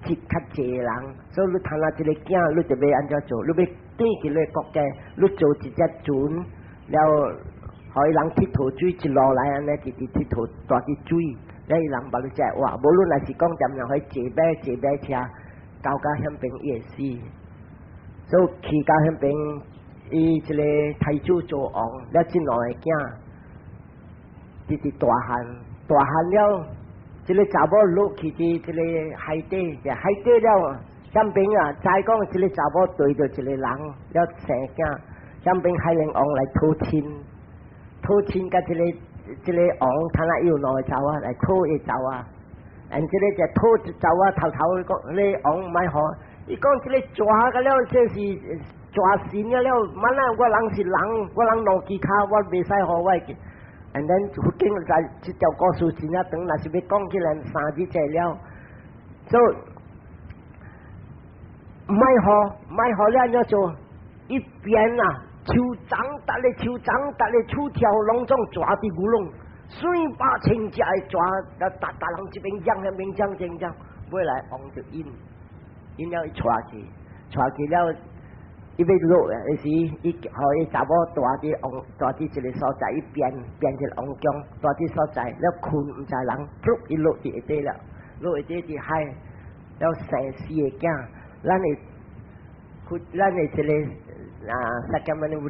質較濟人，所以你趁啊這个囝，你就欲按怎做？你欲轉去你國家，你做一隻船，了。予伊人𨑨迌水一路來按呢，直直𨑨迌蹛佇水，了伊人捌你這哇，無論若是講點樣去坐馬坐馬車，到甲彼邊伊會死。所以去到彼邊，伊這个太子做王，了這兩个囝，直直大漢，大漢了，這个查某落去佇這个海底，海底了，彼邊啊，知講這个查某對著一個人了生囝，彼邊海龍王來討親。討親佮這个這个王，他那有兩个查某來討伊查某，and 這个就討查某頭頭講，你王毋愛予，伊講這个蛇個了，這是蛇神個了，滿啦我人是人，我人兩支跤，我袂使予我的。，and then 佛經在這條故事真正長，若是欲講起來3日濟了，所以毋愛予，毋愛予了按怎做？伊變啊，樹叢，逐个樹叢，逐个樹條攏總蛇佇牛籠，四百千隻的蛇，逐逐人這邊講，那邊講，這邊講，尾來王就引，引了伊帶去，帶去了，伊欲落的時，伊予伊查某蹛佇王，蹛佇一个所在，伊變變一个王宮，蹛佇所在，了睏毋知人，噗，伊落佇下底了，落下底佇海，了生四个囝，咱的，咱的這個啊，釋迦牟尼佛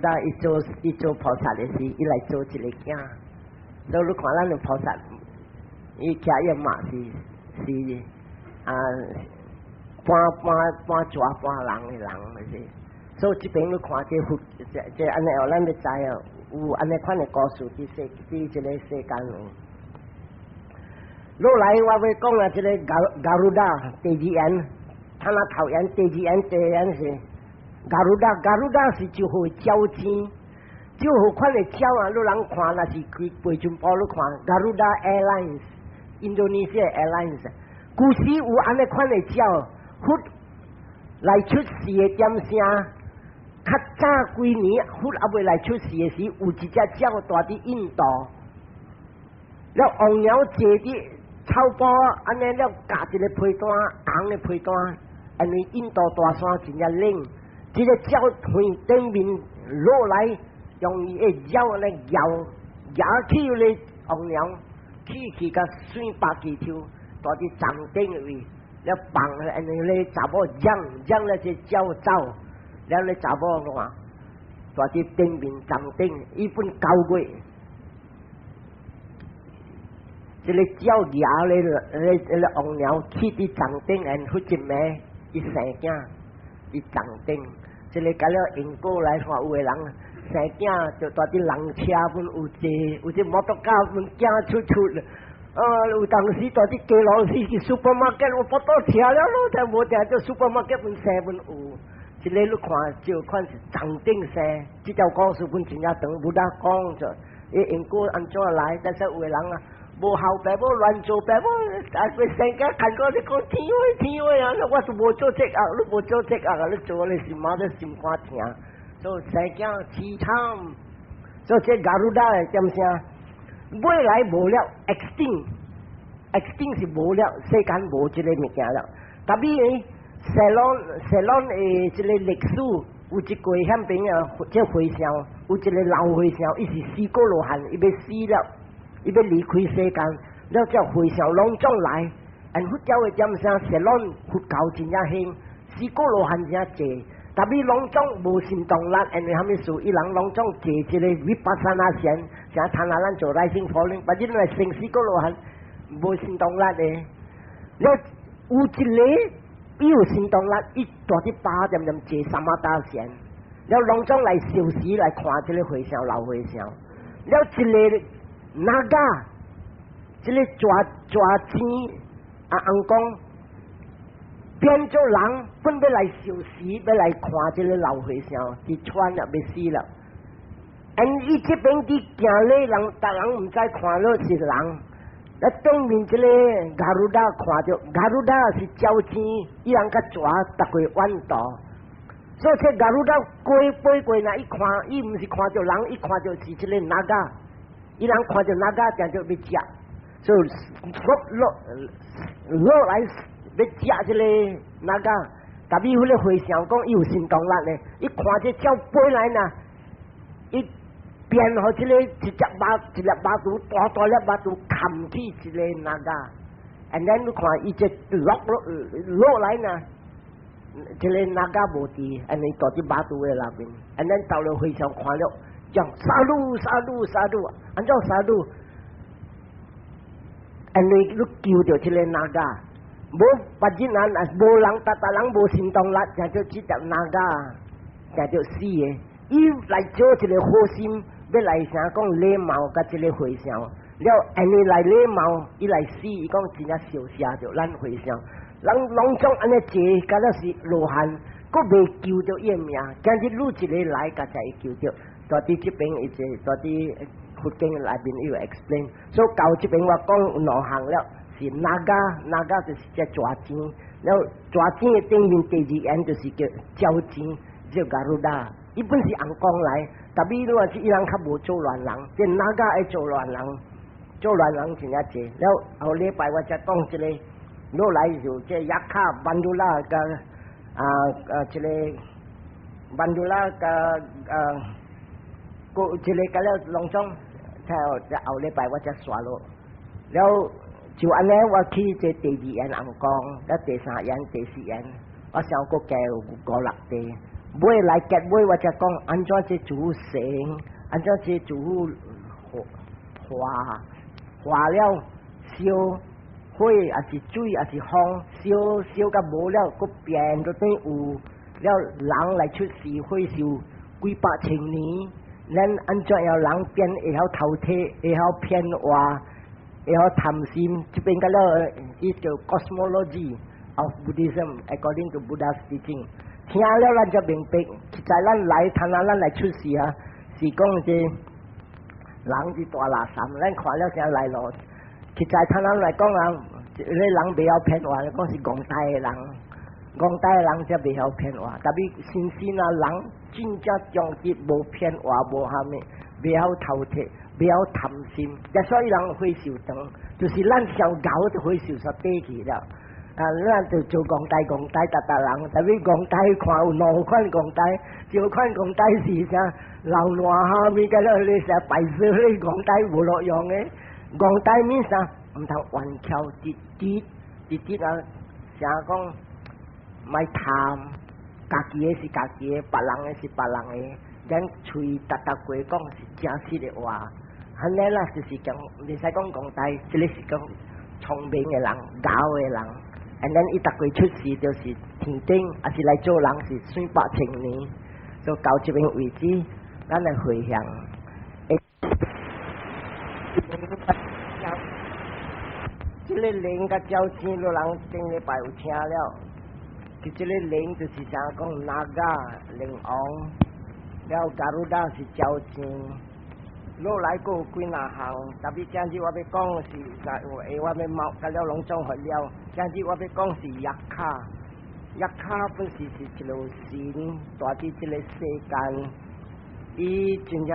伊做菩薩的時，伊來做一个囝，所以你看咱的菩薩，伊徛伊嘛是啊，半半半蛇半人的人，是。所以這邊你看這佛，這這按呢哦，咱欲知哦，有按呢款的故事佇世佇這個世間有。落來我欲講啊，這個 Garuda 第二眼，他那頭眼，第二眼，第二眼是 Garuda，Garuda 是就好鳥星，就好款的鳥啊！你人看，若是去飛進步你看 Garuda Airlines，Indonesia Airlines，古時有按呢款的鳥，佛來出世的點聲。較早幾年，佛猶未來出世的時，有一隻鳥蹛佇印度，了王鳥坐佇草埔，按呢了咬一個被單，紅的被單，因為印度大山真正冷，這個鳥飛頂面落來，用伊的爪來咬，咬去咧王鳥，去去甲四百幾抽，蹛佇叢頂的位，了放，因為咧查某嚷嚷了這鳥走。了咧查某講，蹛佇頂面叢頂，伊本9月，這個鳥咬咧咧咧王鳥去佇叢頂，然後一暝伊生囝，佇叢頂，這個甲了英國來看有的人生囝就蹛佇人車本有坐，有這摩托車本囝出出，啊，有當時蹛佇街路時去 supermarket 有腹肚疼了咯，但無定做 supermarket 本生本有。這個你看，這款是叢頂生，這條故事本真正長，無得講就，伊因果按怎來？但是有的人啊，無孝爸母亂做爸母，啊，欲生囝看過你講天話天話啊！我是無做這惡，你無做這惡啊！你做你是媽的心肝疼，所以生囝淒慘。所以這 Garuda 的點聲，未來無了，extinct，extinct 是無了，世間無這個物件了。特別呢，暹羅的這個歷史有一過遐邊啊，這和尚有一個老和尚，伊是四果羅漢，伊欲死了，伊欲離開世間，了這和尚攏總來，按佛教的點聲，暹羅佛教真正興，四果羅漢真濟，特別攏總無神動力，因為啥物事？伊人攏總坐這個 vipassana 禪，像參啊咱做 rising falling，把這來成四果羅漢無神動力的，了有一個。伊有神動力，伊蹛佇巴點點坐 samatha 禪，了攏總來受時來看這個和尚老和尚，了一個 naga，這個蛇蛇精啊，翁公變做人，本欲來受時，欲來看這個老和尚，佇喘了，欲死了。因伊這邊佇行禮，人逐人毋知看了是人。那頂面這個 Garuda 看著，Garuda 是鳥星，伊人佮蛇逐個彎道，所以這 Garuda 過飛過來，伊看，伊毋是看著人，伊看著是這個 naga，伊人看著 naga，定就欲食，所以落落落來欲食這個 naga，特別彼個和尚講伊有神通力咧，伊看這鳥飛來呢，伊變予這個一隻肉一粒肉球，大大粒肉球冚去一個 naga，and then 你看伊這落落落來呢，這個 naga 無佇，and 伊蹛佇肉球的內面，and then 到了和尚看了，講 sadhu sadhu sadhu，按怎 sadhu？and 你救著這個 naga，無別人啊，無人逐逐人無神動力，就叫這隻 naga，就叫死的。伊來做一個好心，欲來啥講禮貌，佮這個和尚，了按呢來禮貌，伊來死，伊講真正受謝著咱和尚，人攏總按呢坐，敢若是羅漢，閣未救著伊的命，今日愈一個來，才會救著。蹛佇這邊伊坐，蹛佇佛經內面有 explain。所以到這邊我講有兩項了，是 Naga，Naga 就是隻蛇精，了蛇精的頂面第二眼就是叫鳥精，叫 Garuda。伊本是尪公來，但是你話是伊人較無做亂人，這 Naga 愛做亂人，做亂人真正濟。了後禮拜我才講這個，落來就這 Yakkha Bandula 佮這個 Bandula 佮個這個佮了攏總，睇後禮拜我才煞落。了就按呢，我去這第二眼尪公，了第三眼、第四眼，我想閣加有五六塊。尾來結尾我才講，按怎這諸神，按怎這諸化化了燒火，抑是水，抑是風，燒燒甲無了，閣變做轉有了人來出世，歲壽幾百千年，咱按怎樣人變會曉偷提，會曉騙話，會曉貪心，這邊個了，伊叫 cosmology of Buddhism according to Buddha's teaching。聽了咱才明白，實在咱來，趁啊咱來出世啊，是講這人是大垃圾，咱看了啥來路。實在趁咱來講啊，這個人袂曉騙話，講是戇呆的人，戇呆的人才袂曉騙話。特別新鮮啊，人真正忠直，無騙話，無蝦米，袂曉偷提，袂曉貪心，所以人歲壽長，就是咱上𠢕就歲壽煞短去了。啊，咱就做戇呆戇呆逐逐人，特別戇呆看有兩款戇呆，一款戇呆是啥老爛蝦米，個了你啥白色的戇呆無路用的，戇呆物啥？毋通頑強直直直直啊，啥講莫貪，家己的是家己的，別人的是別人的，咱喙逐逐過講是誠實的話，按呢啦就是講，袂使講戇呆，這個是講聰明的人、𠢕的人。And then 伊逐過出世就是天頂，抑是來做人是算百千年，所以到這邊為止，咱來回向。欸，這個靈佮鳥精，有人頂禮拜有聽了。佢這個靈就是啥講 Naga 靈王，了 Garuda 是鳥精。落來閣有幾若項，特別今日我欲講是，我欲冒，佮了攏總予了。今日我欲講是 Yakkha，Yakkha 本是是一個神，蹛佇這個世間，伊真正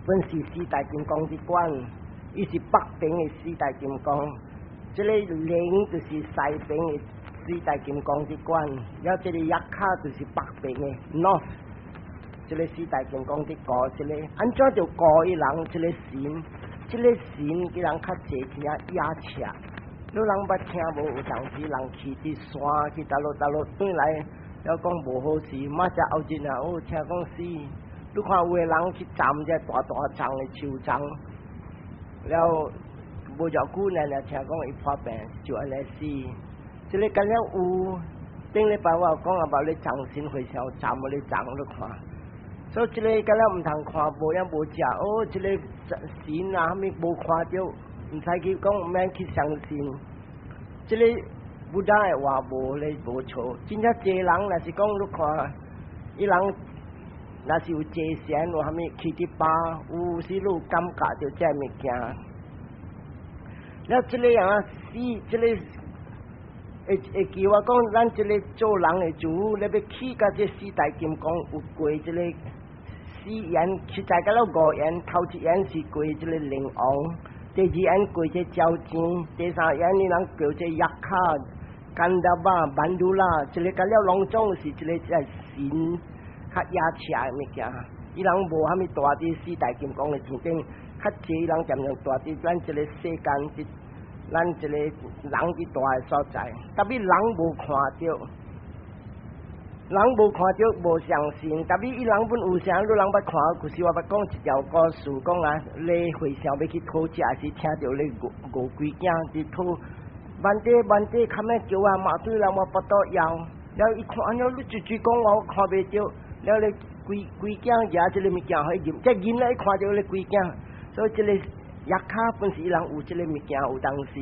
本是四大金剛佇管，伊是北邊的四大金剛，這個靈就是西邊的四大金剛佇管，了這個 Yakkha 就是北邊的 North。這個四大金剛佇顧這個，按怎就顧伊人？這個神，這個神佮人較濟聽野赤，你人捌聽無？有當時人去佇山去佗落佗落轉來，了講無好勢，馬上後日啊，哦聽講死。你看有的人去斬這大大叢的樹叢，了無偌久呢，聽講伊破病就按呢死。這個敢若有頂禮拜我有講啊，無咧藏身會上斬無咧叢你看。所以這個敢若毋通看無影無食，哦，這個神啊，啥物無看著，毋使去講，毋免去相信。這個 Buddha 的話無咧無錯，真正濟人若是講你看，伊人若是有坐禪有啥物去佇吧，有時你有感覺著這物件。了這個啊死，這個會會記我講，咱這個做人的主，你欲去共這四大金剛有過這個。四眼實在佮了五眼，頭一眼是過這個靈王，第二眼過這鳥精，第三眼你人叫這 Yakkha、Gandhabba、Bandula，這個佮了攏總是這個這神較野赤的物件。伊人無蝦米蹛佇四大金剛的天頂，較濟人漸漸蹛佇咱這個世間，佇咱這個人佇蹛的所在，特別人無看著。人無看著無相信，特別伊人本有啥，你人捌看，就是我捌講一條故事，講啊，你和尚欲去討食時，聽著咧五五鬼囝佇討，Bhante Bhante，較欲叫啊，嘛對人我腹肚枵，了伊看按怎你一句講話我看袂著，了咧鬼鬼囝舉這个物件予伊啉，這囡仔一看著咧鬼囝，所以這個 Yakkha 本是伊人有這個物件有當時，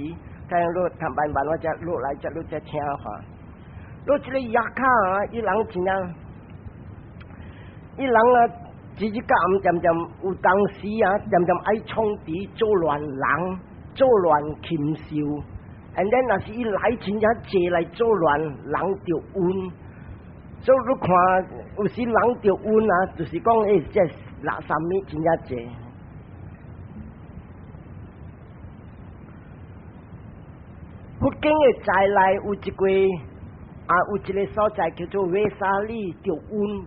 睇樣你談慢慢我才落來才你才聽看。你這個 Yakkha 啊，伊人真正，伊人啊，一日到暗漸漸有當時啊，漸漸愛創治作亂人，作亂禽獸。And then 若是伊來真正濟來作亂，人著瘟。所以你看，有時人著瘟啊，就是講這垃圾物真正濟。佛經的在內有一個啊，有一個所在叫做衛沙利著瘟，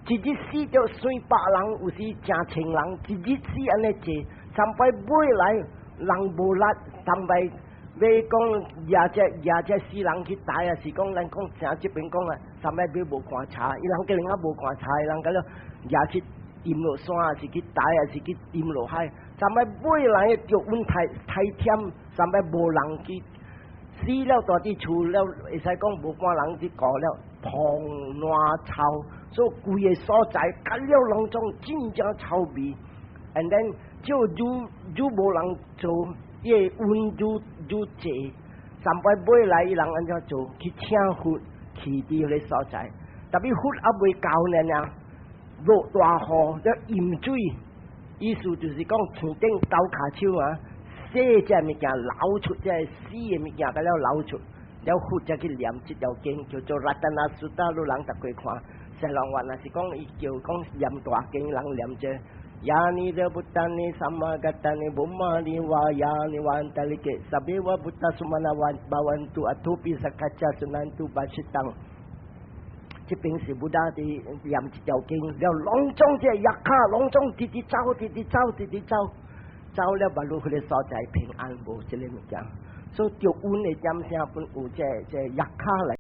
一日死著數百人，有時成千人，一日死按呢濟，三擺尾來人無力，三擺欲講舉這舉這死人去抬啊，是講咱講誠這邊講啊，三擺尾無棺柴，伊人叫人仔無棺柴，人甲了舉去沉落山，啊是去抬啊是去沉落海，三擺尾來著瘟太太忝，三擺無人去。死了蹛佇厝了，會使講無半人去顧了，蓬爛臭，所以規個所在，甲了攏總真正臭味。And then 就愈愈無人做，伊個瘟愈愈濟。三擺尾來伊人按怎做？去請佛去佇彼個所在，特別佛猶未到呢爾，落大雨，咧淹水，意思就是講天頂抖跤手啊。洗這物件流出，這死的物件，佮了流出，了佛才去念這條經，叫做 Ratana Sutta，你人逐過看。西人話若是講伊叫講念大經，人念這 Yani deva bhutani samagatani bhummani va yani vantalike sabbe va bhuta sumana bhavantu athopi sakkacca sunantu bhasitang。這邊是 Buddha 佇念這條經，了攏總這 yakkha，攏總直直走，直直走，直直走。走了，把路彼個所在平安無這个物件，所以著瘟的點聲本有這 yakkha 來。